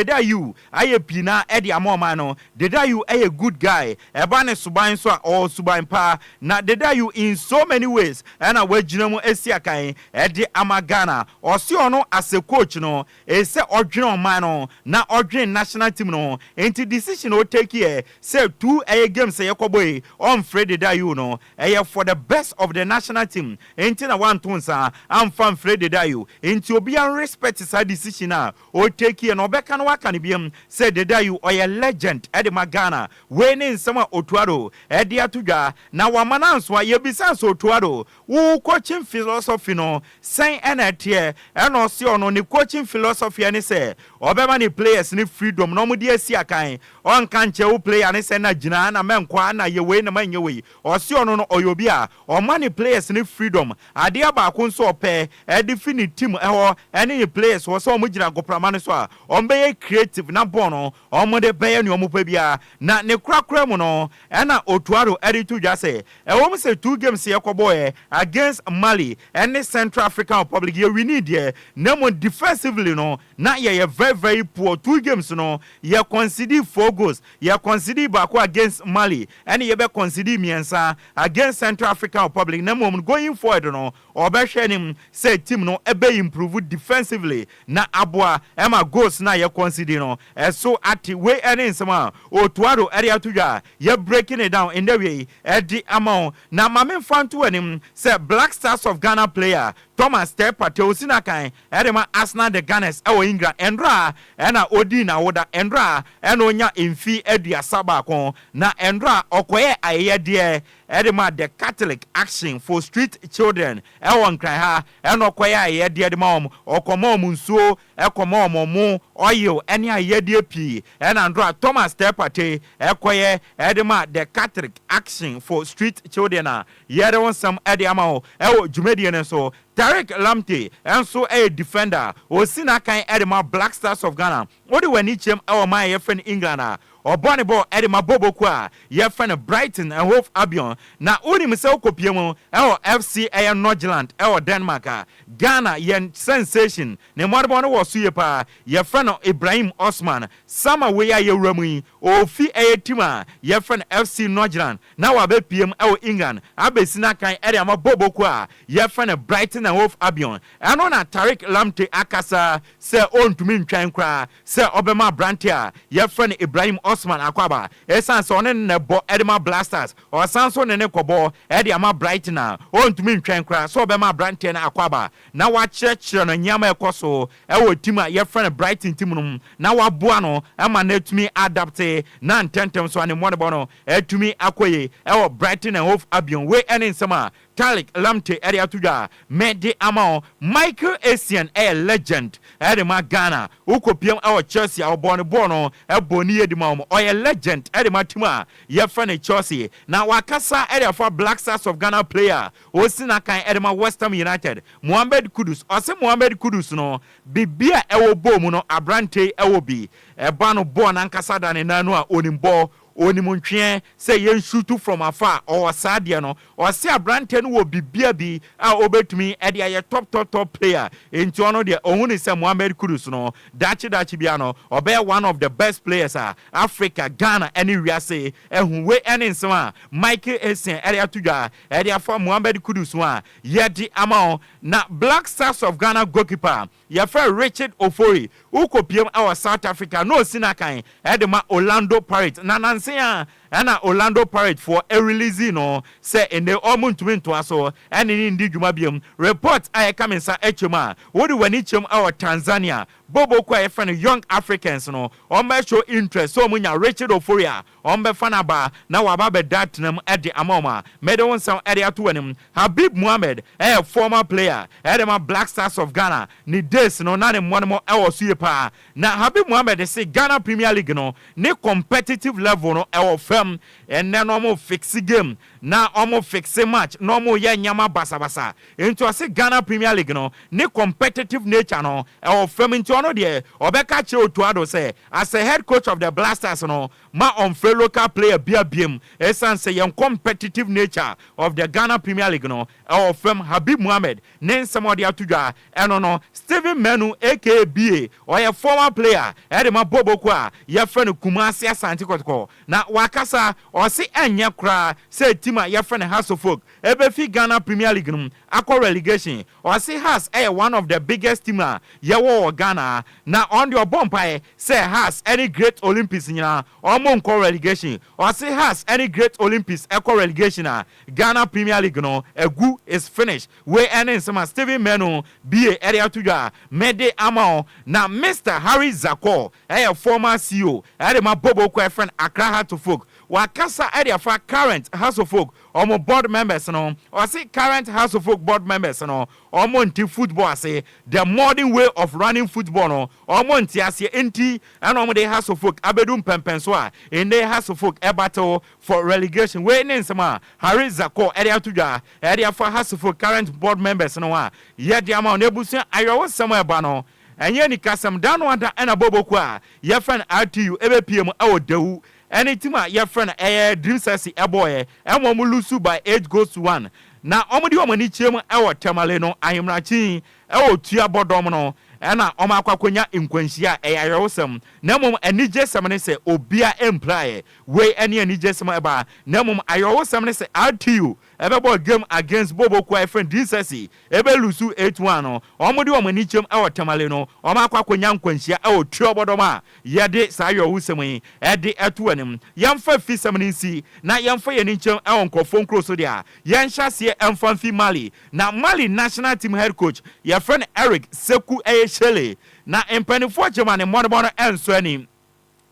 Ayew ayɛ pii na ɛde ama ɔman no. Dede Ayew ɛyɛ good guy, ɛba ne suban nso a ɔwɔ suban paa. Na Dede Ayew in so many ways ɛna wagyina mu esi akan ɛde ama Ghana. Ɔse ɔno as a coach no, ɛsɛ ɔdwene ɔman no na ɔdwene national team no, nti decision o take yɛ sɛ two ɛyɛ games ɛyɛ kɔbɔ yi ɔmfrɛ Dede Ayew no, ɛyɛ for the best of the national team, nti na wanto nsa amfa mfrɛ Dede Ayew. Nti obiara respect saa decision a o take yɛ no. Ɔbɛka no waka no biam sɛ Dede Ayew ɔyɛ legend ɛde ma Ghana. Wei ne nsɛm a Otto Addo ɛde ato dwa na wama no anso a yɛbisa nso, Otto Addo, wo coaching philosophy no sɛn ɛna ɛteɛ? Ɛna ɔse ɔno ne coaching philosophy ɛne sɛ ɔbɛma ne players ne freedom na ɔmo de asi akan. Ɔnka nkyɛn wo player ne sɛ na gyina na mɛnkɔ na yɛ wei na mɛnyɛ wei. Ɔse ɔno no ɔyɛ obi a ɔma ne players ne freedom. Adeɛ baako nso ɔpɛ ɛde fi ne team ɛhɔ ɛne ne players wɔ sɛ ɔmo gyina agoprama no so a ɔmo bɛyɛ creative na bɔɔl no ɔmo de bɛyɛ nea ɔmo pɛ biara. Na ne korakora mu no, ɛna Otto Addo ɛde to dwa sɛ ɛwɔ mu sɛ two games yɛ kɔbɔɛ against Mali ɛne Central African Republic yɛ wini deɛ, na mmom defensively no na yɛyɛ very very poor. Two games no yɛ concede four goals. Yɛ concede baako against Mali ɛne yɛbɛ concede mmiɛnsa against Central African Republic. Na mmom going forward no, ɔbɛhwɛ anim sɛ team no ɛbɛ improve defensively na aboa ɛma goals na yɛ concede no ɛso ate. Wei ɛne nsɛm a Otto Addo ɛde ato dwa. Yɛ breaking it down in the way ɛde ama wo. Na maame nfa nto anim sɛ Black Stars of Ghana player Thomas Teye Partey osi n'akan ɛde ma Arsenal the Gunners ɛwɔ England, ɛndora ɛna odi n'awoda. Ɛndora ɛna onya mfi 31 na ɛndora ɔkɔyɛ ayɛyɛdeɛ ɛde ma the Catholic Action for Street Children ɛwɔ Nkran ha. Ɛna ɔkɔyɛ ayɛyɛdeɛ de ma wɔn, ɔkɔma wɔn nsuo, ɛkɔma wɔn ɔmo oil ɛne ayɛyɛdeɛ pii. Ɛna ndora Thomas Teye Partey ɛkɔyɛ ɛde ma the Catholic Action for Street Children a yɛde wɔn nsɛm ɛde ama wɔn ɛwɔ dwumadie no so. Tariq Lamptey ɛnso ɛyɛ defender, osi n'akan ɛde ma Black Stars of Ghana. Wode w'ani kyɛm ɛwɔ man a yɛfrɛ no England a ɔbɔ ne bɔ ɛde ma boboko a yɛfrɛ no Brighton and Hove Albion. Na wonim sɛ wokɔpie mu ɛwɔ FC ɛyɛ Nordsjælland ɛwɔ Denmark a, Ghana yɛn sensation ne mmɔdebɔ no wɔ so yie paa, yɛfrɛ no Ibrahim Osman. Sama wei a yɛwura mu yi, ofi ɛyɛ team a yɛfrɛ no FC Nordsjælland na wabɛpie mu ɛwɔ England abɛsi n'akan ɛde ama boboko a yɛfrɛ no Brighton and Hove Albion. Ɛno na Tariq Lamptey akasa sɛ ɔntumi ntwɛn koraa sɛ ɔbɛma aberante a yɛfrɛ no Ibrahim Osman akwaba, ɛsiane sɛ ɔne ne bɔ ɛde ma Black Stars, ɔsan so ne ne kɔbɔ ɛde ama Brighton a ɔntumi ntwɛn koraa sɛ ɔbɛma aberanteɛ no akwaba na wakyerɛkyerɛ no nneɛma ɛkɔ so ɛwɔ team a yɛfrɛ no Brighton team no mu na waboa no ɛma no atumi adapt na ntɛntɛm so a ne mmɔdebɔ no atumi akɔ yie ɛwɔ Brighton and Hove Albion. Wei ɛne nsɛm a Tariq Lamptey ɛde ato dwa mɛde ama wo. Michael Essien ɛyɛ legend ɛde ma Ghana. Wokɔpiem ɛwɔ Chelsea a ɔbɔ ne bɔɔl no ɛbɔ ne yɛ di ma wɔn. Ɔyɛ legend ɛde ma team a yɛfrɛ no Chelsea. Na wakasa ɛde afa Black Stars of Ghana player osi n'akan ɛde ma West Ham United, Mohammed Kudus. Ɔsɛ Mohammed Kudus no, bibi a ɛwɔ bɔɔl mu no, aberante ɛwɔ bi. Ɛba no bɔɔl n'ankasa da ne nan no a onim bɔɔl. Onim ntweɛ sɛ yɛn shoot from afar, ɔwɔ saa adeɛ no. Ɔse aberanteɛ no wɔ bibia bi a ɔbɛtumi de ayɛ top top top player, nti ɔno deɛ ɔhu ne sɛ Mohammed Kudus no, daakye daakye bia no, ɔbɛyɛ one of the best players a Africa, Ghana ne wiase ahu. Wei ne nsɛm a Michael Essien de ato dwa de afa Mohammed Kudus ho a yɛde ama wo. Na Black Stars of Ghana goalkeeper yɛfrɛ Richard Ofori, wokɔpiem wɔ South Africa na ɔsi n'akan de ma Orlando Pirates, na nanse a ɛna Orlando Pirates foɔ release no sɛ nnɛ ɔmo ntumi ntoa so ɛne ne ndi dwuma biom. Report a yɛka me nsa akyɛm a wode w'ani kyɛm wɔ Tanzania boboko a yɛfrɛ no Young Africans no, ɔmo show interest sɛ ɔmo nya Richard Ofori a, ɔmo bɛfa n'aba na waba abɛda tenam de ama ɔmo a mɛde wo nsɛm de ato w'anim. Habib Muhammed ɛyɛ former player ɛde ma Black Stars of Ghana. Ne days no na ne mmɔne ɛwɔ so yie paa, na Habib Muhammed se Ghana Premier League no ne competitive level no ɛwɔ fam. Ɛnɛ no ɔmo fix game na ɔmo fix match na ɔmo yɛ nyama basabasa, nti ɔse Ghana Premier League no ne competitive nature no ɛwɔ fam. Nti ɔno deɛ ɔbɛka kyerɛ Otto Addo sɛ as a head coach of the Black Stars no, ma ɔmfrɛ local player bia biem, ɛsiane sɛ yɛn competitive nature of the Ghana Premier League no ɛwɔ fam. Habib Muhammed ne nsɛm a ɔde ato dwa ɛno no. Stephen Manu aka ba, ɔyɛ former player ɛde ma boboko a yɛfrɛ no Kumasi Asante Kɔtɔkɔ, na wakasa. Ɔse ɛnyɛ koraa sɛ team a yɛfrɛ no Hearts of Oak ɛbɛfi Ghana Premier League no akɔ relegation. Ɔse Hearts ɛyɛ one of the biggest team a yɛwɔ wɔ Ghana, na ɔno deɛ ɔbɔ mpaeɛ sɛ Hearts ɛne Great Olympics nyinaa ɔmo nkɔ relegation. Ɔse Hearts ɛne Great Olympics ɛkɔ relegation a, Ghana Premier League no egu, is finished. Wei ɛne nsɛm a Stephen Menu bie ɛde ato dwa a mɛde ama wo. Na Mr Harry Zakor ɛyɛ former CEO ɛde ma bobo kɔ ɛfrɛ no Accra Hearts of Oak. Wakasa ɛde afa current Hearts of Oak ɔmo board members no. Ɔsi current Hearts of Oak board members no, ɔmo nti football ase, the modern way of running football no, ɔmo nti aseɛ, nti ɛna ɔmo de Hearts of Oak abedu mpɛmpɛn so a ɛnɛ Hearts of Oak ɛbattle for relegation. Wei ne nsɛm a Harry Zakor ɛde ato dwa ɛde afa Hearts of Oak current board members no a yɛde ama wɔn. Ebusua, ayɔwosɛm a ɛba no ɛnyɛ nikasɛm. Da no ada ɛna boboko a yɛfrɛ no RTU ɛbɛpie mu ɛwɔ Dawu ɛne team a yɛfrɛ no ɛyɛ Dream Sɛsi ɛbɔɔyɛ, ɛma ɔmo lose by 8 goals to 1, na ɔmo de ɔmo ani kyerɛ mu ɛwɔ Tamale no ahemrakyi ɛwɔ tua bɔdɔm no, ɛna ɔmo akɔ akɔnya nkwanhyia a ɛyɛ ayɛwosɛm. Na mmom anigye sɛm ne sɛ obia mpraeɛ. Wei ɛne anigye sɛm ɛba, na mmom ayɛwosɛm ne sɛ RTU ɛbɛbɔ game against boboko a ɛfrɛ Dream Sɛsi, ɛbɛ lose 8-1 no, ɔmo de ɔmo ani kyerɛ mu ɛwɔ Tamale no, ɔmo akɔ akɔnya nkwanhyia ɛwɔ tua bɔdɔm a yɛde saa ayɛwosɛm yi ɛde ɛto anim. Yɛmfa fi sɛm no nsi na yɛmfa yɛn nkyɛn ɛwɔ nkɔfoɔ nkuro so deɛ a yɛnhyɛ aseɛ ɛmfa mfi Mali. Na Mali national team head coach yɛfrɛ no Eric Seku ɛyɛ Chelle, na mpanimfoɔ gyema ne mmɔdebɔ no ɛnso anim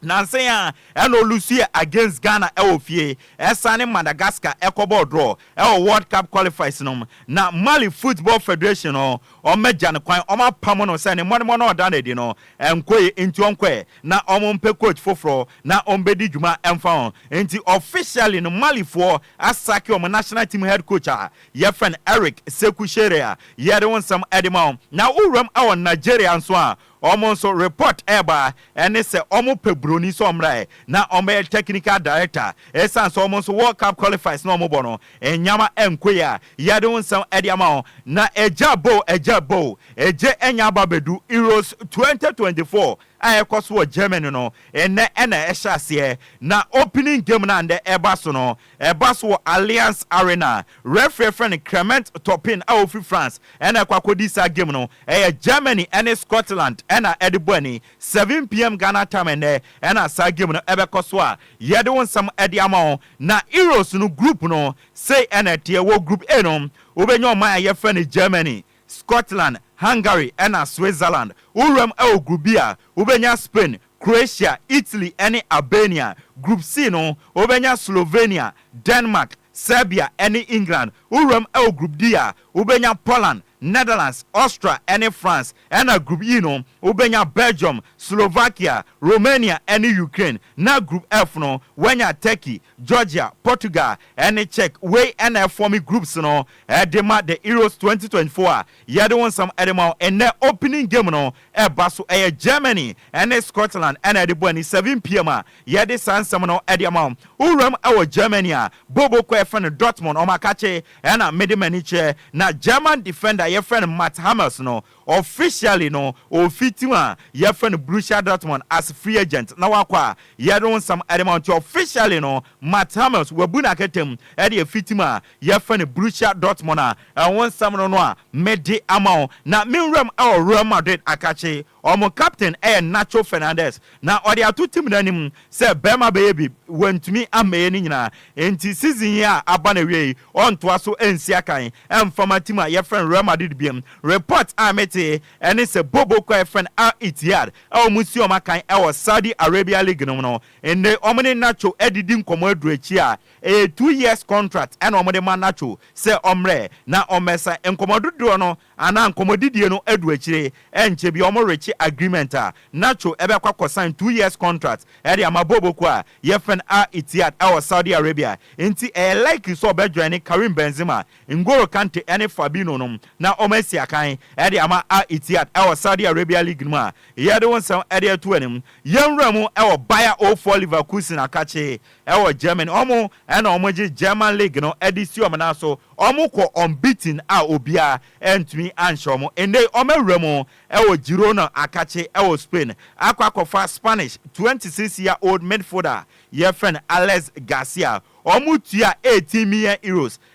nansan a ɛna ɔ lose against Ghana ɛwɔ fie, ɛsan Madagascar ɛkɔbɔ draw ɛwɔ World Cup qualifiers no. Na Mali Football Federation no, ɔmɛgya no kwan, ɔmo apam no sɛ ne mmɔdemmɔ no ɔda n'adi no ɛnkɔ yi, nti ɔnkɔɛ na ɔmo mpɛ coach foforɔ na ɔmbɛdi dwuma ɛmfa ho. Nti officially no, Malifoɔ a sack ɔmo national team head coach a yɛfrɛ no Eric Seku Chelle a yɛde wɔn nsɛm ɛde ma wɔn. Na wuram ɛwɔ Nigeria nso a, ɔmo nso report ɛɛba ɛne sɛ ɔmo pɛ buroni sɛ ɔmra na ɔmo technical director, ɛsan sɛ ɔmo nso World Cup qualifiers na ɔmo bɔ no ɛnyama ɛnko yi a yɛde wɔn nsɛm ɛde ama wɔn. Na ɛgya bo, ɛgya bo, ɛgye ɛnya aba bɛdu Euros 2024 a ɛkɔ so wɔ Germany no, ɛnɛ ɛna ɛhyɛ aseɛ, na opening game na ndɛ ɛba so no, ɛba so wɔ Allianz Arena. Referee frɛ no Clement Turpin a ofi France ɛna ɛkɔ akɔdi saa game no. Ɛyɛ Germany ɛne Scotland ɛna ɛde bɔ ani. 7 p.m. Ghana time ɛnɛ ɛna saa game no ɛbɛkɔ so a yɛde wɔn nsɛm ɛde ama wɔn. Na Euros no group no sei ɛna ɛteɛ. Wɔ Group A no, wobɛnya ɔman a yɛfrɛ no Germany, Scotland, Hungary ɛna Switzerland. Wuram ɛwɔ Group B a, wobɛnya Spain, Croatia, Italy ɛne Albania. Group C no, wobɛnya Slovenia, Denmark, Serbia ɛne England. Wuram ɛwɔ Group D a, wobɛnya Poland. Netherlands, Austria ne France, ɛna Group E no wobɛnya Belgium, Slovakia, Romania ne Ukraine, na Group F no woanya Turkey, Georgia, Portugal ne Czech. Wei na ɛfɔme groups no de ma the Euros 2024 a yɛde wo nsɛm de ma wo nnɛ. Opening game no ɛba so ɛyɛ Germany ne Scotland ɛna ɛde bɔ ani 7 p.m. a yɛde saa nsɛm no de ama wo. Wowuram ɛwɔ Germany a, bobo kɔ ɛfɛ no Dortmund ɔmo akakye ɛna mede m'ani kyerɛ na German defender yɛfrɛ no Mats Hummels no, officially no ofi team a yɛfrɛ no Borussia Dortmund as free agent na wakɔ a yɛde wo nsɛm ɛde ma. Nti officially no Mats Hummels wabu n'akatam ɛde afi team a yɛfrɛ no Borussia Dortmund a ɛho nsɛm no a mede ama wo. Na menwuram ɛwɔ Real Madrid akakye, ɔmo captain ɛyɛ Nacho Fernandez na ɔde ato team n'anim sɛ bɛrima bɛyɛ bi wɔntumi amɛyɛ no nyinaa, nti season yi a aba na wie yi ɔntoa so nsi akan ɛmfama team a yɛfrɛ no Real Madrid biam. Report a mete ɛne sɛ bobo kɔ yɛfrɛ no Al Ittihad ɛwɔ mu si ɔmo akan ɛwɔ Saudi Arabia League no mu no, nne ɔmo ne Nacho ɛdidi nkɔmɔ aduru akyi a ɛyɛ 2 years contract ɛna ɔmo de ma Nacho sɛ ɔmrɛ na ɔmmɛsa. Nkɔmɔ dodoɔ no anaa nkɔmɔdidie no adu akyire, ɛnkyɛ bi ɔmo rekye agreement a Nacho ɛbɛkɔ akɔsign 2 years contract ɛde ama boboko a yɛfrɛ no Al Ittihad ɛwɔ Saudi Arabia. Nti ɛyɛ likely sɛ ɔbɛjoin ne Karim Benzema, Ngolo Kante ɛne Fabinho nom na ɔmo asi akan ɛde ama Al Ittihad ɛwɔ Saudi Arabia League no mu a yɛde wɔn nsɛm ɛde ato anim. Yɛnwura mu ɛwɔ Bayer 04 Leverkusen akakye ɛwɔ Germany. Ɔmo ɛna ɔmo gye German league no ɛde si ɔmo nan so. Ɔmo kɔ unbeaten a obiara ɛntumi anhyɛ ɔmo. Ɛnɛ ɔmo awura mu ɛwɔ Girona akakye ɛwɔ Spain akɔ akɔfa Spanish 26 year old midfielder yɛfrɛ no Alex Garcia. Ɔmo tua €18 million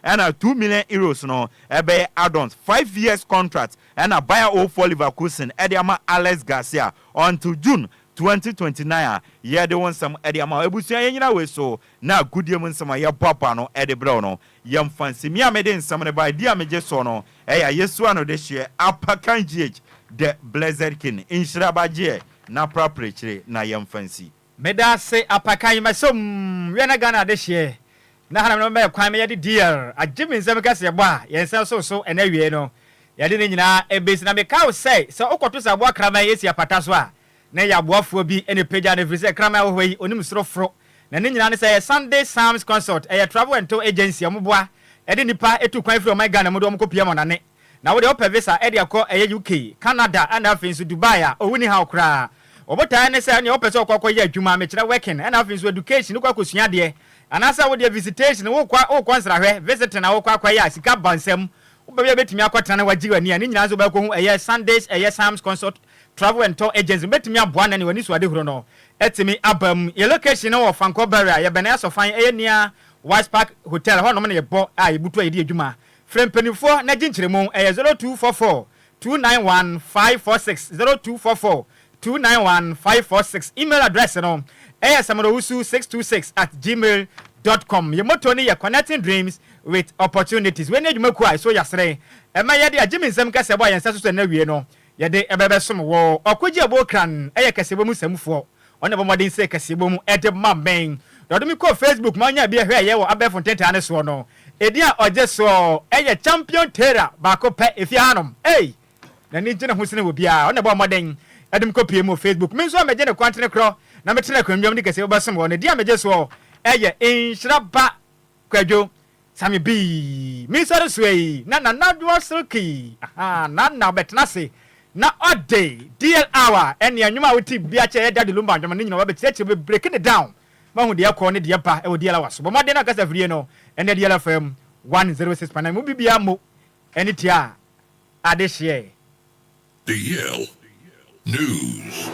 ɛna €2 million no ɛbɛyɛ add-ons. 5 years contract ɛna Bayer 04 Leverkusen ɛde ama Alex Garcia until June 2029 a yɛde wɔn nsɛm ɛde ama. Ebusua, yɛn nyina wei so na agudie mu nsɛm a yɛboaboa no ɛde brɛw no, yɛmfa nsɛm a mede nsɛm no ba di a megye soɔ no ɛyɛ Yesu ano de hyeɛ Apakan GH, the Blessed King, nhyira bagyeɛ na prapra akyire na yɛmfa nsi. Meda ase, Apakan. Masom wiana Ghana adehyeɛ na hanam no bɛyɛ kwan mɛyɛde deal agye me nsɛm kɛseɛ bɔ a yɛn nsɛm so so ɛnɛ awie no yɛde ne nyinaa ɛbɛsi. Na meka wo sɛ sɛ wokɔto sɛ aboa kraman ɛsi apata so a, na yɛ aboafoɔ bi ɛne pagya no, ɛfiri sɛ kraman wɔ hɔ yi onim soro foro. Na ne nyinaa ne sɛ ɛyɛ Sunday Psalms Consult, ɛyɛ travel and tour agency a ɔmoboa ɛde nipa ɛtu kwan firi ɔman Ghana mu de ɔmo kɔpia mɔ nane. Na wode wopɛ visa ɛde akɔ ɛyɛ UK, Canada ɛna afei nso Dubai a, ɔwu ni haw koraa. Wɔbotaeɛ ne sɛ nea wopɛ sɛ wokɔ akɔyɛ adwuma, mekyerɛ working, ɛna afei nso education, wokɔ akɔsua adeɛ, anaasɛ wodeɛ visitation, wokɔ nsrahwɛ, visiting a wokɔ akɔyɛ a sika ba nsɛm wobɛbi a bɛtumi akɔtena na wagye w'ani a, ne nyinaa nso wobɛkɔhu ɛyɛ Sundays ɛyɛ Psalms Consult Travel and Tour Agency bɛtumi aboa na ne w'ani so adehoro no ɛtumi aba mu. Yɛ location no wɔ Fankɔ Barrier, yɛbɛn Asɔfan, ɛyɛ nia Wise Park Hotel hɔnom na yɛbɔ a yɛbutu a yɛdi adwuma. Frɛ mpanimfoɔ na gye nkyerɛmu, ɛyɛ 0244 291 546, 0244 291 546. Email address no ɛyɛ samarowusu626@gmail.com. Yɛ motto no yɛ "Connecting dreams with opportunities". Wei ne adwumakuo a ɛso yɛasere ɛma yɛde agye me nsɛm kɛsɛ bɔ a yɛn nsa so so ɛna wie no yɛde ɛbɛbɛsom wɔ. Ɔkogye abo kran ɛyɛ kɛsɛbɔ mu sɛmfoɔ, ɔne bɔ mmɔden sɛ kɛsɛbɔ mu ɛde ma mmɛn dɔdɔ mi kɔ Facebook ma ɔnya bi ɛhwɛ ɛyɛ wɔ abɛɛfo ntentan ne soɔ no. Ɛdin a ɔgye soɔ ɛyɛ Champion Terra baako pɛ efie hanom. Ei, n'ani gye ne ho sene wɔ biara. Ɔne bɔ mmɔden ɛde m kɔpie mu wɔ Facebook. Me nso a megye ne kwantene korɔ na metena akonnwa mu de kɛseɛ wobɛsom wɔ no, din a megye soɔ ɛyɛ Nhyira Ba Kwadwo Sami bii. Me nsɔre so yi na Nanadoɔ Silky aha nana ɔbɛtena ase na ɔde DL hour ɛne nnwom a wote bi akyɛ ɛyɛ Daddy Lumba nnwom ne nyina wɔbɛkyerɛkyerɛ bɛ break ne down mahu deɛ ɛkɔ ne deɛ ba ɛwɔ DL hour so. Bɔ mmɔden na kasa firie no ɛnɛ DL FM 106.9 mu bibia mo ɛne tia adehyeɛ. DL News.